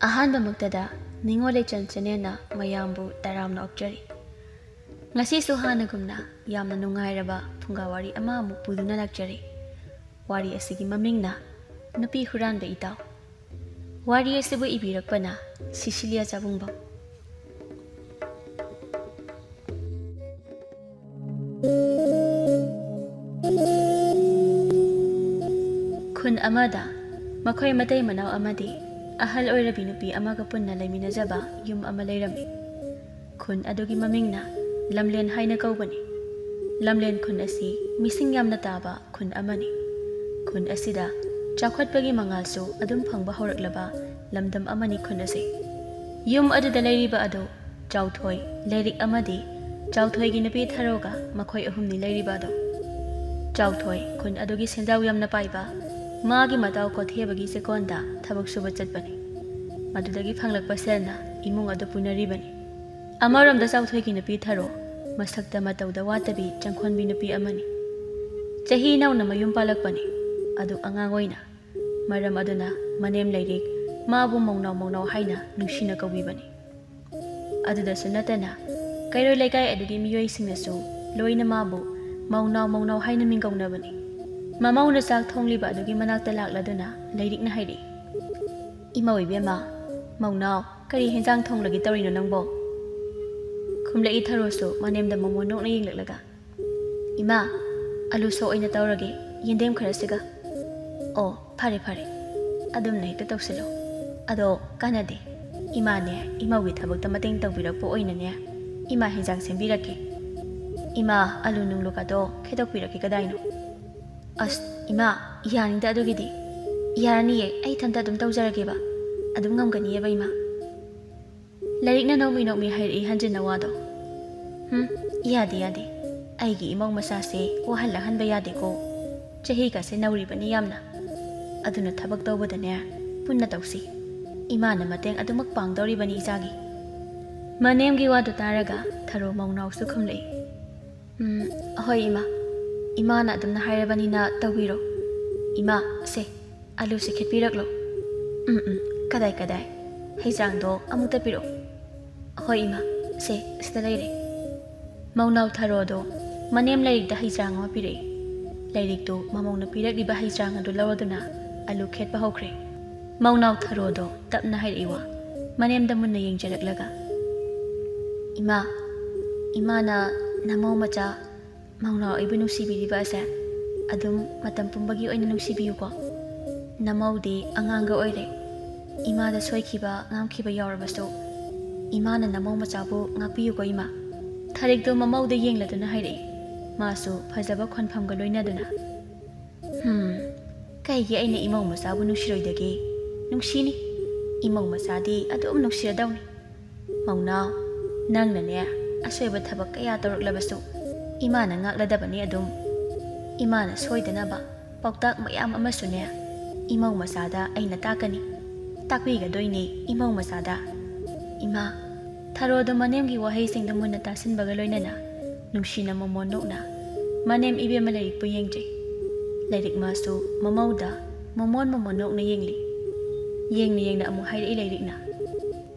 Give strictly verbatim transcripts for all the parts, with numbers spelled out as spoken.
ꯑꯍꯥꯟꯕꯃꯛꯇꯗ ꯅꯤꯉꯣꯜ ꯂꯩꯆꯟ ꯆꯦꯅꯦꯜꯅ ꯃꯌꯥꯝꯕꯨ ꯇꯔꯥꯝꯅ ꯑꯣꯛꯆꯔꯤ꯫ ꯉꯁꯤꯁꯨ ꯍꯥꯟꯅꯒꯨꯝꯅ ꯌꯥꯝꯅ ꯅꯨꯡꯉꯥꯏꯔꯕ ꯐꯨꯡꯒꯥ ꯋꯥꯔꯤ ꯑꯃ ꯑꯃꯨꯛ ꯄꯨꯗꯨꯅ ꯂꯥꯛꯆꯔꯤ꯫ ꯋꯥꯔꯤ ꯑꯁꯤꯒꯤ ꯃꯃꯤꯡꯅ ꯅꯨꯄꯤ ꯍꯨꯔꯥꯟꯕ ꯏꯇꯥꯎ꯫ ꯋꯥꯔꯤ ꯑꯁꯤꯕꯨ ꯏꯕꯤꯔꯛꯄꯅ ꯁꯤꯁꯤꯂꯤꯌꯥ ꯆꯥꯕꯨꯡꯕꯝ꯫ ꯈꯨꯟ ꯑꯃꯗ ꯃꯈꯣꯏ ꯃꯇꯩ ꯃꯅꯥꯎ ꯑꯃꯗꯤ ꯑꯍꯜ ꯑꯣꯏꯔꯕꯤ ꯅꯨꯄꯤ ꯑꯃꯒ ꯄꯨꯟꯅ ꯂꯩꯃꯤꯟꯅꯖꯕ ꯌꯨꯝ ꯑꯃ ꯂꯩꯔꯝꯃꯤ꯫ ꯈꯨꯟ ꯑꯗꯨꯒꯤ ꯃꯃꯤꯡꯅ ꯂꯝꯂꯦꯟ ꯍꯥꯏꯅ ꯀꯧꯕꯅꯤ꯫ ꯂꯝꯂꯦꯟ ꯈꯨꯟ ꯑꯁꯤ ꯃꯤꯁꯤꯡ ꯌꯥꯝꯅ ꯇꯥꯕ ꯈꯨꯟ ꯑꯃꯅꯤ꯫ ꯈꯨꯟ ꯑꯁꯤꯗ ꯆꯥꯎꯈꯠꯄꯒꯤ ꯃꯉꯥꯜꯁꯨ ꯑꯗꯨꯝ ꯐꯪꯕ ꯍꯧꯔꯛꯂꯕ ꯂꯝꯗꯝ ꯑꯃꯅꯤ ꯈꯨꯟ ꯑꯁꯤ꯫ ꯌꯨꯝ ꯑꯗꯨꯗ ꯂꯩꯔꯤꯕ ꯑꯗꯨ ꯆꯥꯎꯊꯣꯏ, ꯂꯥꯏꯔꯤꯛ ꯑꯃꯗꯤ ꯆꯥꯎꯊꯣꯏꯒꯤ ꯅꯨꯄꯤ ꯊꯔꯣꯒ ꯃꯈꯣꯏ ꯑꯍꯨꯝꯅꯤ ꯂꯩꯔꯤꯕ ꯑꯗꯨ꯫ ꯆꯥꯎꯊꯣꯏ ꯈꯨꯟ ꯑꯗꯨꯒꯤ ꯁꯦꯟꯖꯥꯎ ꯌꯥꯝꯅ ꯄꯥꯏꯕ, ꯃꯥꯒꯤ ꯃꯇꯥꯎ ꯀꯣꯊꯦꯕꯒꯤ ꯆꯦꯛꯀꯣꯟꯗ ꯊꯕꯛ ꯁꯨꯕ ꯆꯠꯄꯅꯤ꯫ ꯃꯗꯨꯗꯒꯤ ꯐꯪꯂꯛꯄ ꯁꯦꯜꯅ ꯏꯃꯨꯡ ꯑꯗꯨ ꯄꯨꯅꯔꯤꯕꯅꯤ꯫ ꯑꯃꯔꯣꯝꯗ ꯆꯥꯎꯊꯣꯏꯒꯤ ꯅꯨꯄꯤ ꯊꯔꯣ ꯃꯁꯛꯇ ꯃꯇꯧꯗ ꯋꯥꯠꯇꯕꯤ ꯆꯪꯈꯣꯟꯕꯤ ꯅꯨꯄꯤ ꯑꯃꯅꯤ꯫ ꯆꯍꯤ ꯅꯧꯅ ꯃꯌꯨꯝ ꯄꯥꯜꯂꯛꯄꯅꯤ, ꯑꯗꯨ ꯑꯉꯥꯡ ꯑꯣꯏꯅ꯫ ꯃꯔꯝ ꯑꯗꯨꯅ ꯃꯅꯦꯝ ꯂꯩꯔꯤꯛ ꯃꯥꯕꯨ ꯃꯧꯅꯥꯎ ꯃꯧꯅꯥꯎ ꯍꯥꯏꯅ ꯅꯨꯡꯁꯤꯅ ꯀꯧꯕꯤꯕꯅꯤ꯫ ꯑꯗꯨꯗꯁꯨ ꯅꯠꯇꯅ ꯀꯩꯔꯣꯏ ꯂꯩꯀꯥꯏ ꯑꯗꯨꯒꯤ ꯃꯤꯑꯣꯏꯁꯤꯡꯅꯁꯨ ꯂꯣꯏꯅ ꯃꯥꯕꯨ ꯃꯧꯅꯥꯎ ꯃꯧꯅꯥꯎ ꯍꯥꯏꯅ ꯃꯤꯡꯒꯧꯅꯕꯅꯤ꯫ ꯃꯃꯧꯅ ꯆꯥꯛ ꯊꯣꯡꯂꯤꯕ ꯑꯗꯨꯒꯤ ꯃꯅꯥꯛꯇ ꯂꯥꯛꯂꯗꯨꯅ ꯂꯩꯔꯤꯛꯅ ꯍꯥꯏꯔꯛꯏ, "ꯏꯃꯧ ꯏꯕꯦꯝꯃ, ꯃꯧꯅꯥꯎ, ꯀꯔꯤ ꯍꯦꯟꯖꯥꯡ ꯊꯣꯡꯂꯒꯦ ꯇꯧꯔꯤꯅꯣ ꯅꯪꯕꯣ?" ꯈꯨꯝꯂꯛꯏ ꯊꯔꯣꯁꯨ ꯃꯅꯦꯝꯗ ꯃꯣꯃꯣꯟ ꯅꯣꯛꯅ ꯌꯦꯡꯂꯛꯂꯒ, "ꯏꯃꯥ, ꯑꯂꯨ ꯁꯣꯛ ꯑꯣꯏꯅ ꯇꯧꯔꯒꯦ, ꯌꯦꯟꯗꯦꯝ ꯈꯔꯁꯤꯒ꯫" "ꯑꯣ, ꯐꯔꯦ ꯐꯔꯦ, ꯑꯗꯨꯝꯅ ꯍꯦꯛꯇ ꯇꯧꯁꯤꯜꯂꯨ꯫ ꯑꯗꯣ ꯀꯥꯟꯅꯗꯦ, ꯏꯃꯥꯅꯦ, ꯏꯃꯧꯒꯤ ꯊꯕꯛꯇ ꯃꯇꯦꯡ ꯇꯧꯕꯤꯔꯛꯄ ꯑꯣꯏꯅꯅꯦ, ꯏꯃꯥ ꯍꯦꯟꯖꯥꯡ ꯁꯦꯝꯕꯤꯔꯛꯀꯦ꯫ ꯏꯃꯥ, ꯑꯂꯨ ꯅꯨꯡꯂꯨꯒꯗꯣ ꯈꯦꯠꯇꯣꯛꯄꯤꯔꯛꯀꯦ ꯀꯗꯥꯏꯅꯣ?" "ꯑꯁ, ꯏꯃꯥ, ꯌꯥꯅꯤꯗ ꯑꯗꯨꯒꯤꯗꯤ꯫ ꯌꯥꯔꯅꯤꯌꯦ, ꯑꯩ ꯏꯊꯟꯇ ꯑꯗꯨꯝ ꯇꯧꯖꯔꯒꯦꯕ꯫ ꯑꯗꯨꯝ ꯉꯝꯒꯅꯤꯌꯦꯕ, ꯏꯃꯥ꯫" ꯂꯥꯏꯔꯤꯛꯅ ꯅꯣꯛꯃꯤ ꯅꯣꯛꯃꯤ ꯍꯥꯏꯔꯛꯏ ꯍꯟꯖꯤꯟꯅ ꯋꯥꯗꯣ꯫ "ꯍꯨꯝ, ꯌꯥꯗꯦ, ꯌꯥꯗꯦ꯫ ꯑꯩꯒꯤ ꯏꯃꯧ ꯃꯆꯥꯁꯦ ꯋꯥꯍꯜꯂꯛꯍꯟꯕ ꯌꯥꯗꯦꯀꯣ꯫ ꯆꯍꯤꯒꯁꯦ ꯅꯧꯔꯤꯕꯅꯤ ꯌꯥꯝꯅ꯫ ꯑꯗꯨꯅ ꯊꯕꯛ ꯇꯧꯕꯗꯅꯦ, ꯄꯨꯟꯅ ꯇꯧꯁꯤ꯫ ꯏꯃꯥꯅ ꯃꯇꯦꯡ ꯑꯗꯨꯃꯛ ꯄꯥꯡꯗꯧꯔꯤꯕꯅꯤ ꯏꯆꯥꯒꯤ꯫" ꯃꯅꯦꯝꯒꯤ ꯋꯥꯗꯨ ꯇꯥꯔꯒ ꯊꯔꯣ ꯃꯧꯅꯥꯎꯁꯨ ꯈꯨꯝꯂꯛꯏ, "ꯎꯝ, ꯍꯣꯏ ꯏꯃꯥ꯫ ꯏꯃꯥꯅ ꯑꯗꯨꯝꯅ ꯍꯥꯏꯔꯕꯅꯤꯅ ꯇꯧꯕꯤꯔꯣ꯫ ꯏꯃꯥ, ꯁꯦ, ꯑꯂꯨꯁꯦ ꯈꯦꯠꯄꯤꯔꯛꯂꯣ꯫" "ꯎꯝ, ꯎꯝ, ꯀꯗꯥꯏ, ꯀꯗꯥꯏ꯫ ꯍꯩꯖꯥꯡꯗꯣ ꯑꯃꯨꯛꯇ ꯄꯤꯔꯛꯑꯣ꯫ "ꯍꯣꯏ ꯏꯃꯥ, ꯁꯦ, ꯁꯤꯗ ꯂꯩꯔꯦ꯫" ꯃꯧꯅꯥꯎ ꯊꯔꯣꯗꯣ ꯃꯅꯦꯝ ꯂꯥꯏꯔꯤꯛꯇ ꯍꯩꯖꯥꯡ ꯑꯃ ꯄꯤꯔꯛꯏ꯫ ꯂꯥꯏꯔꯤꯛꯇꯨ ꯃꯃꯧꯅ ꯄꯤꯔꯛꯂꯤꯕ ꯍꯩꯖꯥꯡ ꯑꯗꯨ ꯂꯧꯔꯗꯨꯅ ꯑꯂꯨ ꯈꯦꯠꯄ ꯍꯧꯈ꯭ꯔꯦ꯫ ꯃꯧꯅꯥꯎ ꯊꯔꯣꯗꯣ ꯇꯞꯅ ꯍꯥꯏꯔꯛꯏ ꯋꯥ, ꯃꯅꯦꯝꯗ ꯃꯨꯟꯅ ꯌꯦꯡꯖꯔꯛꯂꯒ, "ꯏꯃꯥ, ꯏꯃꯥꯅ ꯅꯃꯧ ꯃꯆꯥ ꯃꯧꯅꯥꯎ ꯑꯩꯕꯨ ꯅꯨꯡꯁꯤꯕꯤꯔꯤꯕ ꯑꯁꯦ ꯑꯗꯨꯝ ꯃꯇꯝ ꯄꯨꯝꯕꯒꯤ ꯑꯣꯏꯅ ꯅꯨꯡꯁꯤꯕꯤꯌꯨꯀꯣ꯫ ꯅꯃꯧꯗꯤ ꯑꯉꯥꯡꯒ ꯑꯣꯏꯔꯦ꯫ ꯏꯃꯥꯗ ꯁꯣꯏꯈꯤꯕ, ꯉꯥꯝꯈꯤꯕ ꯌꯥꯎꯔꯕꯁꯨ, ꯏꯃꯥꯅ ꯅꯃꯧ ꯃꯆꯥꯕꯨ ꯉꯥꯛꯄꯤꯌꯨꯀꯣ ꯏꯃꯥ꯫" ꯊꯔꯤꯛꯇꯨ ꯃꯃꯧꯗ ꯌꯦꯡꯂꯗꯨꯅ ꯍꯥꯏꯔꯛꯏ, ꯃꯥꯁꯨ ꯐꯖꯕ ꯈꯣꯟꯐꯝꯒ ꯂꯣꯏꯅꯗꯨꯅ꯫ "ꯍꯝ, ꯀꯩꯒꯤ ꯑꯩꯅ ꯏꯃꯧ ꯃꯆꯥꯕꯨ ꯅꯨꯡꯁꯤꯔꯣꯏꯗꯒꯦ? ꯅꯨꯡꯁꯤꯅꯤ꯫ ꯏꯃꯧ ꯃꯆꯥꯗꯤ ꯑꯗꯨꯝ ꯅꯨꯡꯁꯤꯔꯗꯧꯅꯤ꯫ ꯃꯧꯅꯥꯎ, ꯅꯪꯅꯅꯦ, ꯑꯁꯣꯏꯕ ꯊꯕꯛ ꯀꯌꯥ ꯇꯧꯔꯛꯂꯕꯁꯨ, ꯏꯃꯥꯅ ꯉꯥꯛꯂꯗꯕꯅꯤ ꯑꯗꯨꯝ꯫ ꯏꯃꯥꯅ ꯁꯣꯏꯗꯅꯕ ꯄꯥꯎꯇꯥꯛ ꯃꯌꯥꯝ ꯑꯃꯁꯨꯅꯦ, ꯏꯃꯧ ꯃꯆꯥꯗ ꯑꯩꯅ ꯇꯥꯛꯀꯅꯤ꯫ ꯇꯥꯛꯄꯤꯒꯗꯣꯏꯅꯦ ꯏꯃꯧ ꯃꯆꯥꯗ꯫" ꯏꯃꯥ, ꯊꯔꯣꯗꯣ ꯃꯅꯦꯝꯒꯤ ꯋꯥꯍꯩꯁꯤꯡꯗꯣ ꯃꯨꯟꯅ ꯇꯥꯁꯤꯟꯕꯒ ꯂꯣꯏꯅꯅ ꯅꯨꯡꯁꯤꯅ ꯃꯣꯃꯣꯟ ꯅꯣꯛꯅ ꯃꯅꯦꯝ ꯏꯕꯦꯝꯃ ꯂꯥꯏꯔꯤꯛꯄꯨ ꯌꯦꯡꯗ꯭ꯔꯤ꯫ ꯂꯥꯏꯔꯤꯛ ꯃꯥꯁꯨ ꯃꯃꯧꯗ ꯃꯣꯃꯣꯟ ꯃꯣꯃꯣꯟ ꯅꯣꯛꯅ ꯌꯦꯡꯂꯤ꯫ ꯌꯦꯡꯅ ꯌꯦꯡꯅ ꯑꯃꯨꯛ ꯍꯥꯏꯔꯛꯏ ꯂꯥꯏꯔꯤꯛꯅ,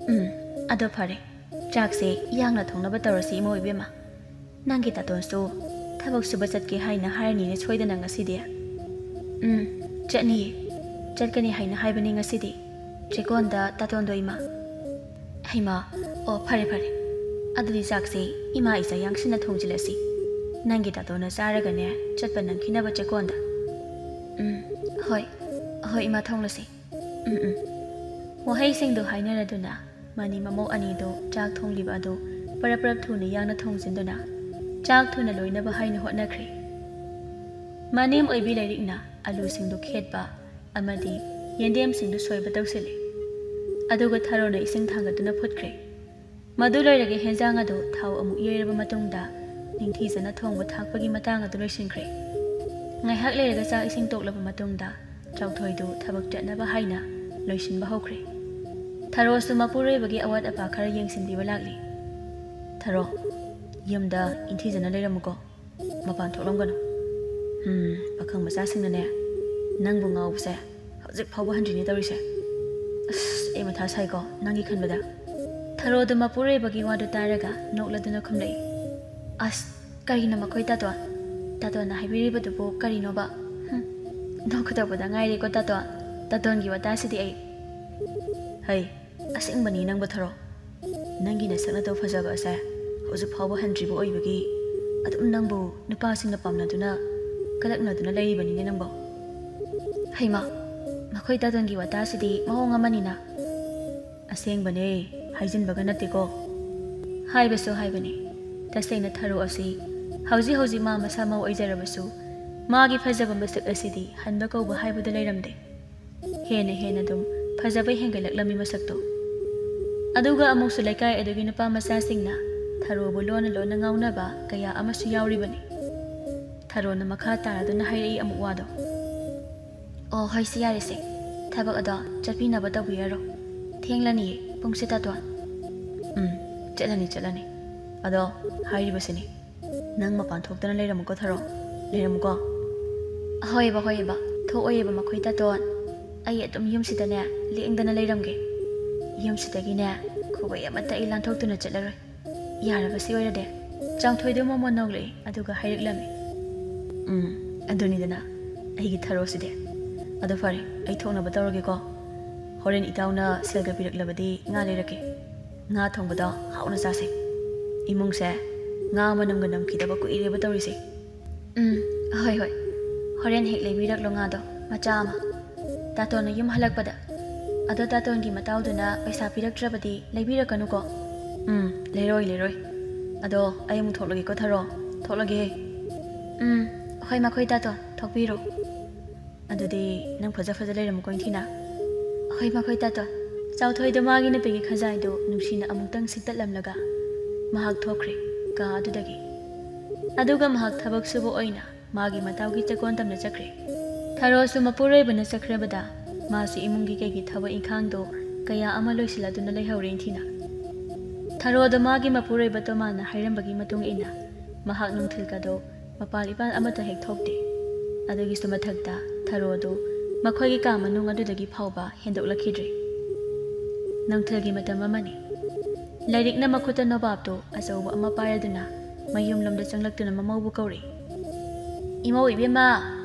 "ꯎꯝ, ꯑꯗꯣ ꯐꯔꯦ, ꯆꯥꯛꯁꯦ ꯌꯥꯡꯅ ꯊꯣꯡꯅꯕ ꯇꯧꯔꯁꯤ ꯏꯃꯧ ꯏꯕꯦꯝꯃ꯫ ꯅꯪꯒꯤ ꯇꯥꯇꯣꯟꯁꯨ ꯊꯕꯛ ꯁꯨꯕ ꯆꯠꯀꯦ ꯍꯥꯏꯅ ꯍꯥꯏꯔꯅꯤꯅꯦ ꯁꯣꯏꯗꯅ ꯉꯁꯤꯗꯤ꯫" "ꯎꯝ, ꯆꯠꯅꯤꯌꯦ꯫ ꯆꯠꯀꯅꯤ ꯍꯥꯏꯅ ꯍꯥꯏꯕꯅꯤ ꯉꯁꯤꯗꯤ꯫ ꯆꯦꯛꯀꯣꯟꯗ ꯇꯥꯇꯣꯟꯗꯣ ꯏꯃꯥ꯫" "ꯍꯩꯃꯥ, ꯑꯣ, ꯐꯔꯦ, ꯐꯔꯦ꯫ ꯑꯗꯨꯗꯤ ꯆꯥꯛꯁꯦ ꯏꯃꯥ ꯏꯆꯥ ꯌꯥꯡꯁꯤꯟꯅ ꯊꯣꯡꯖꯤꯜꯂꯁꯤ꯫ ꯅꯪꯒꯤ ꯇꯥꯇꯣꯟꯅ ꯆꯥꯔꯒꯅꯦ ꯆꯠꯄ ꯅꯪꯈꯤꯅꯕ ꯆꯦꯛꯀꯣꯟꯗ꯫" "ꯎꯝ, ꯍꯣꯏ, ꯍꯣꯏ ꯏꯃꯥ, ꯊꯣꯡꯂꯁꯤ꯫ ꯎꯝ, ꯎꯝ꯫" ꯋꯥꯍꯩꯁꯤꯡꯗꯨ ꯍꯥꯏꯅꯔꯗꯨꯅ ꯃꯅꯤ ꯃꯃꯧ ꯑꯅꯤꯗꯨ ꯆꯥꯛ ꯊꯣꯡꯂꯤꯕ ꯑꯗꯨ ꯄꯔꯞ ꯄꯔꯞ ꯊꯨꯅ ꯌꯥꯡꯅ ꯊꯣꯡꯖꯤꯟꯗꯨꯅ ꯆꯥꯛ ꯊꯨꯅ ꯂꯣꯏꯅꯕ ꯍꯥꯏꯅ ꯍꯣꯠꯅꯈ꯭ꯔꯦ꯫ ꯃꯅꯦꯝ ꯑꯣꯏꯕꯤ ꯂꯥꯏꯔꯤꯛꯅ ꯑꯂꯨꯁꯤꯡꯗꯨ ꯈꯦꯠꯄ ꯑꯃꯗꯤ ꯌꯦꯟꯗꯦꯝꯁꯤꯡꯗꯨ ꯁꯣꯏꯕ ꯇꯧꯁꯤꯜꯂꯤ꯫ ꯑꯗꯨꯒ ꯊꯔꯣꯅ ꯏꯁꯤꯡ ꯊꯥꯡꯒꯠꯇꯨꯅ ꯐꯨꯠꯈ꯭ꯔꯦ꯫ ꯃꯗꯨ ꯂꯣꯏꯔꯒ ꯍꯦꯟꯖꯥꯡ ꯑꯗꯨ ꯊꯥꯎ ꯑꯃꯨꯛ ꯌꯩꯔꯕ ꯃꯇꯨꯡꯗ ꯅꯤꯡꯊꯤꯖꯅ ꯊꯣꯡꯕ ꯊꯥꯛꯄꯒꯤ ꯃꯇꯥꯡ ꯑꯗꯨ ꯂꯣꯏꯁꯤꯟꯈ꯭ꯔꯦ꯫ ꯉꯥꯏꯍꯥꯛ ꯂꯩꯔꯒ ꯆꯥꯛ ꯏꯁꯤꯡ ꯇꯣꯛꯂꯕ ꯃꯇꯨꯡꯗ ꯆꯥꯎꯊꯣꯏꯗꯨ ꯊꯕꯛ ꯆꯠꯅꯕ ꯍꯥꯏꯅ ꯂꯣꯏꯁꯤꯟꯕ ꯍꯧꯈ꯭ꯔꯦ꯫ ꯊꯔꯣꯁꯨ ꯃꯄꯨꯔꯣꯏꯕꯒꯤ ꯑꯋꯥꯠ ꯑꯄꯥ ꯈꯔ ꯌꯦꯡꯁꯤꯟꯕꯤꯕ ꯂꯥꯛꯂꯤ꯫ "ꯊꯔꯣ, ꯌꯨꯝꯗ ꯏꯪꯊꯤꯖꯅ ꯂꯩꯔꯝꯃꯨꯀꯣ꯫ ꯃꯄꯥꯟ ꯊꯣꯛꯂꯝꯒꯅꯨ꯫ ꯎꯝ, ꯄꯥꯈꯪ ꯃꯆꯥꯁꯤꯡꯅꯅꯦ, ꯅꯪꯕꯨ ꯉꯥꯎꯕꯁꯦ ꯍꯧꯖꯤꯛ ꯐꯥꯎꯕ ꯍꯟꯗ꯭ꯔꯤꯅꯦ ꯇꯧꯔꯤꯁꯦ꯫" ꯑꯁ, ꯑꯩ ꯃꯊꯥ ꯁꯥꯏꯀꯣ ꯅꯪꯒꯤ ꯈꯟꯕꯗ꯫ ꯊꯔꯣꯗꯣ ꯃꯄꯨꯔꯣꯏꯕꯒꯤ ꯋꯥꯗꯨ ꯇꯥꯔꯒ ꯅꯣꯛꯂꯗꯨꯅ ꯈꯨꯝꯂꯛꯏ꯫ ꯑꯁ, ꯀꯔꯤꯅꯣ ꯃꯈꯣꯏ ꯇꯥꯇꯣꯟ? ꯇꯥꯇꯣꯟꯅ ꯍꯥꯏꯕꯤꯔꯤꯕꯗꯨꯕꯨ ꯀꯔꯤꯅꯣꯕ? ꯍꯨꯝ, ꯅꯣꯛꯀꯗꯧꯕꯗ ꯉꯥꯏꯔꯦꯀꯣ ꯇꯥꯇꯣꯟ꯫ ꯇꯥꯇꯣꯟꯒꯤ ꯋꯥꯇꯥꯁꯤꯗꯤ ꯑꯩ꯫ ꯍꯩ, ꯑꯁꯦꯡꯕꯅꯤ ꯅꯪꯕꯨ ꯊꯔꯣ꯫ ꯅꯪꯒꯤ ꯅꯁꯛ ꯅꯇꯧ ꯐꯖꯕ ꯑꯁꯦ ꯍꯧꯖꯤꯛ ꯐꯥꯎꯕ ꯍꯟꯗ꯭ꯔꯤꯕ ꯑꯣꯏꯕꯒꯤ ꯑꯗꯨꯝ ꯅꯪꯕꯨ ꯅꯨꯄꯥꯁꯤꯡꯅ ꯄꯥꯝꯅꯗꯨꯅ ꯀꯂꯛꯅꯗꯨꯅ ꯂꯩꯔꯤꯕꯅꯤꯅꯦ ꯅꯪꯕꯣ꯫ ꯍꯩꯃꯥ, ꯃꯈꯣꯏ ꯇꯥꯇꯣꯟꯒꯤ ꯋꯥꯇꯥꯁꯤꯗꯤ ꯃꯑꯣꯡ ꯑꯃꯅꯤꯅ꯫ ꯑꯁꯦꯡꯕꯅꯦ, ꯍꯥꯏꯖꯤꯟꯕꯒ ꯅꯠꯇꯦꯀꯣ꯫ ꯍꯥꯏꯕꯁꯨ ꯍꯥꯏꯕꯅꯤ, ꯇꯁꯦꯡꯅ ꯊꯔꯣ ꯑꯁꯤ ꯍꯧꯖꯤꯛ ꯍꯧꯖꯤꯛ ꯃꯥ ꯃꯁꯥ ꯃꯧ ꯑꯣꯏꯖꯔꯕꯁꯨ ꯃꯥꯒꯤ ꯐꯖꯕ ꯃꯁꯛ ꯑꯁꯤꯗꯤ ꯍꯟꯕ ꯀꯧꯕ ꯍꯥꯏꯕꯗꯨ ꯂꯩꯔꯝꯗꯦ꯫ ꯍꯦꯟꯅ ꯍꯦꯟꯅ ꯑꯗꯨꯝ ꯐꯖꯕ ꯍꯦꯟꯒꯠꯂꯛꯂꯝꯃꯤ ꯃꯁꯛꯇꯣ꯫ ꯑꯗꯨꯒ ꯑꯃꯨꯛꯁꯨ ꯂꯩꯀꯥꯏ ꯑꯗꯨꯒꯤ ꯅꯨꯄꯥ ꯃꯆꯥꯁꯤꯡꯅ ꯊꯔꯣꯕꯨ ꯂꯣꯟꯅ ꯂꯣꯟꯅ ꯉꯥꯎꯅꯕ ꯀꯌꯥ ꯑꯃꯁꯨ ꯌꯥꯎꯔꯤꯕꯅꯤ꯫ ꯊꯔꯣꯅ ꯃꯈꯥ ꯇꯥꯔꯗꯨꯅ ꯍꯥꯏꯔꯛꯏ ꯑꯃꯨꯛ ꯋꯥꯗꯣ꯫ ꯑꯣ, ꯍꯣꯏꯁꯦ, ꯌꯥꯔꯦꯁꯦ꯫ ꯊꯕꯛ ꯑꯗꯣ ꯆꯠꯄꯤꯅꯕ ꯇꯧꯕꯤꯔꯔꯣ꯫ ꯊꯦꯡꯂꯅꯤꯌꯦ, ꯄꯨꯡꯁꯦ ꯇꯥꯇꯣꯟ꯫ ꯎꯝ, ꯆꯠꯂꯅꯤ, ꯆꯠꯂꯅꯤ꯫ ꯑꯗꯣ ꯍꯥꯏꯔꯤꯕꯁꯤꯅꯤ, ꯅꯪ ꯃꯄꯥꯟ ꯊꯣꯛꯇꯅ ꯂꯩꯔꯝꯃꯨꯀꯣ ꯊꯔꯣ, ꯂꯩꯔꯝꯃꯨꯀꯣ꯫ ꯍꯣꯏꯕ, ꯍꯣꯏꯕ, ꯊꯣꯛꯑꯣꯏꯕ ꯃꯈꯣꯏ ꯇꯥꯇꯣꯟ꯫ ꯑꯩ ꯑꯗꯨꯝ ꯌꯨꯝꯁꯤꯗꯅꯦ ꯂꯦꯡꯗꯅ ꯂꯩꯔꯝꯒꯦ꯫ ꯌꯨꯝꯁꯤꯗꯒꯤꯅꯦ ꯈꯨꯕꯩ ꯑꯃꯠꯇ ꯑꯩ ꯂꯥꯟꯊꯣꯛꯇꯨꯅ ꯆꯠꯂꯔꯣꯏ꯫ ꯌꯥꯔꯕꯁꯤ ꯑꯣꯏꯔꯗꯤ꯫ ꯆꯥꯎꯊꯣꯏꯗꯣ ꯃꯃꯣꯟ ꯅꯣꯛꯂꯛꯏ, ꯑꯗꯨꯒ ꯍꯥꯏꯔꯛꯂꯝꯃꯤ꯫ ꯎꯝ, ꯑꯗꯨꯅꯤꯗꯅ ꯑꯩꯒꯤ ꯊꯔꯣꯁꯤꯗꯤ꯫ ꯑꯗꯣ ꯐꯔꯦ, ꯑꯩ ꯊꯣꯛꯅꯕ ꯇꯧꯔꯒꯦꯀꯣ꯫ ꯍꯣꯔꯦꯟ ꯏꯇꯥꯎꯅ ꯁꯦꯜꯒ ꯄꯤꯔꯛꯂꯕꯗꯤ ꯉꯥ ꯂꯩꯔꯛꯀꯦ꯫ ꯉꯥ ꯊꯣꯡꯕꯗꯣ ꯍꯥꯎꯅ ꯆꯥꯁꯦ꯫ ꯏꯃꯨꯡꯁꯦ ꯉꯥ ꯃꯅꯝꯒ ꯅꯝꯈꯤꯗꯕ ꯀꯨꯏꯔꯦꯕ ꯇꯧꯔꯤꯁꯦ꯫ ꯎꯝ, ꯍꯣꯏ, ꯍꯣꯏ꯫ ꯍꯣꯔꯦꯟ ꯍꯦꯛ ꯂꯩꯕꯤꯔꯛꯂꯣ ꯉꯥꯗꯣ, ꯃꯆꯥ ꯑꯃ꯫ ꯇꯥꯇꯣꯟꯅ ꯌꯨꯝ ꯍꯜꯂꯛꯄꯗ꯫ ꯑꯗꯣ ꯇꯥꯇꯣꯟꯒꯤ ꯃꯇꯥꯎꯗꯨꯅ ꯄꯩꯁꯥ ꯄꯤꯔꯛꯇ꯭ꯔꯕꯗꯤ ꯂꯩꯕꯤꯔꯛꯀꯅꯨꯀꯣ꯫ ꯎꯝ, ꯂꯩꯔꯣꯏ, ꯂꯩꯔꯣꯏ꯫ ꯑꯗꯣ ꯑꯩ ꯑꯃꯨꯛ ꯊꯣꯛꯂꯒꯦꯀꯣ ꯊꯔꯣ꯫ ꯊꯣꯛꯂꯒꯦ꯫ ꯎꯝ, ꯍꯣꯏ, ꯃꯈꯣꯏ ꯇꯥꯇꯣꯟ, ꯊꯣꯛꯄꯤꯔꯣ꯫ ꯑꯗꯨꯗꯤ ꯅꯪ ꯐꯖ ꯐꯖ ꯂꯩꯔꯝꯃꯨꯀꯣ, ꯏꯟꯊꯤꯅ꯫ ꯍꯣꯏ, ꯃꯈꯣꯏ ꯇꯥꯇꯣꯟ꯫ ꯆꯥꯎꯊꯣꯏꯗꯣ ꯃꯥꯒꯤ ꯅꯨꯄꯤꯒꯤ ꯈꯖꯥꯏꯗꯨ ꯅꯨꯡꯁꯤꯅ ꯑꯃꯨꯛꯇꯪ ꯁꯤꯛꯇꯠꯂꯝꯂꯒ ꯃꯍꯥꯛ ꯊꯣꯛꯈ꯭ꯔꯦ ꯀꯥ ꯑꯗꯨꯗꯒꯤ꯫ ꯑꯗꯨꯒ ꯃꯍꯥꯛ ꯊꯕꯛ ꯁꯨꯕ ꯑꯣꯏꯅ ꯃꯥꯒꯤ ꯃꯇꯥꯎꯒꯤ ꯆꯦꯛꯀꯣꯟ ꯇꯝꯅ ꯆꯠꯈ꯭ꯔꯦ꯫ ꯊꯔꯣꯁꯨ ꯃꯄꯨꯔꯣꯏꯕꯅ ꯆꯠꯈ꯭ꯔꯕꯗ ꯃꯥꯁꯨ ꯏꯃꯨꯡꯒꯤ ꯀꯩꯒꯤ ꯊꯕꯛ ꯏꯪꯈꯥꯡꯗꯣ ꯀꯌꯥ ꯑꯃ ꯂꯣꯏꯁꯤꯜꯂꯗꯨꯅ ꯂꯩꯍꯧꯔꯦ ꯏꯟꯊꯤꯅ꯫ ꯊꯔꯣꯗꯣ ꯃꯥꯒꯤ ꯃꯄꯨꯔꯣꯏꯕ ꯇꯣꯃꯥꯅ ꯍꯥꯏꯔꯝꯕꯒꯤ ꯃꯇꯨꯡ ꯏꯟꯅ ꯃꯍꯥꯛ ꯅꯨꯡꯊꯤꯜꯒꯗꯣ ꯃꯄꯥꯜ ꯏꯄꯥꯜ ꯑꯃꯠꯇ ꯍꯦꯛ ꯊꯣꯛꯇꯦ꯫ ꯑꯗꯨꯒꯤꯁꯨ ꯃꯊꯛꯇ ꯊꯔꯣꯗꯨ ꯃꯈꯣꯏꯒꯤ ꯀꯥ ꯃꯅꯨꯡ ꯑꯗꯨꯗꯒꯤ ꯐꯥꯎꯕ ꯍꯦꯟꯗꯣꯛꯂꯛꯈꯤꯗ꯭ꯔꯦ꯫ ꯅꯨꯡꯊꯤꯜꯒꯤ ꯃꯇꯝ ꯑꯃꯅꯤ꯫ ꯂꯥꯏꯔꯤꯛꯅ ꯃꯈꯨꯠꯇ ꯅꯣꯕꯥꯞꯇꯨ ꯑꯆꯧꯕ ꯑꯃ ꯄꯥꯏꯔꯗꯨꯅ ꯃꯌꯨꯝꯂꯣꯝꯗ ꯆꯪꯂꯛꯇꯨꯅ ꯃꯃꯧꯕꯨ ꯀꯧꯔꯤ꯫ "ꯏꯃꯧ ꯏꯕꯦꯝꯃ,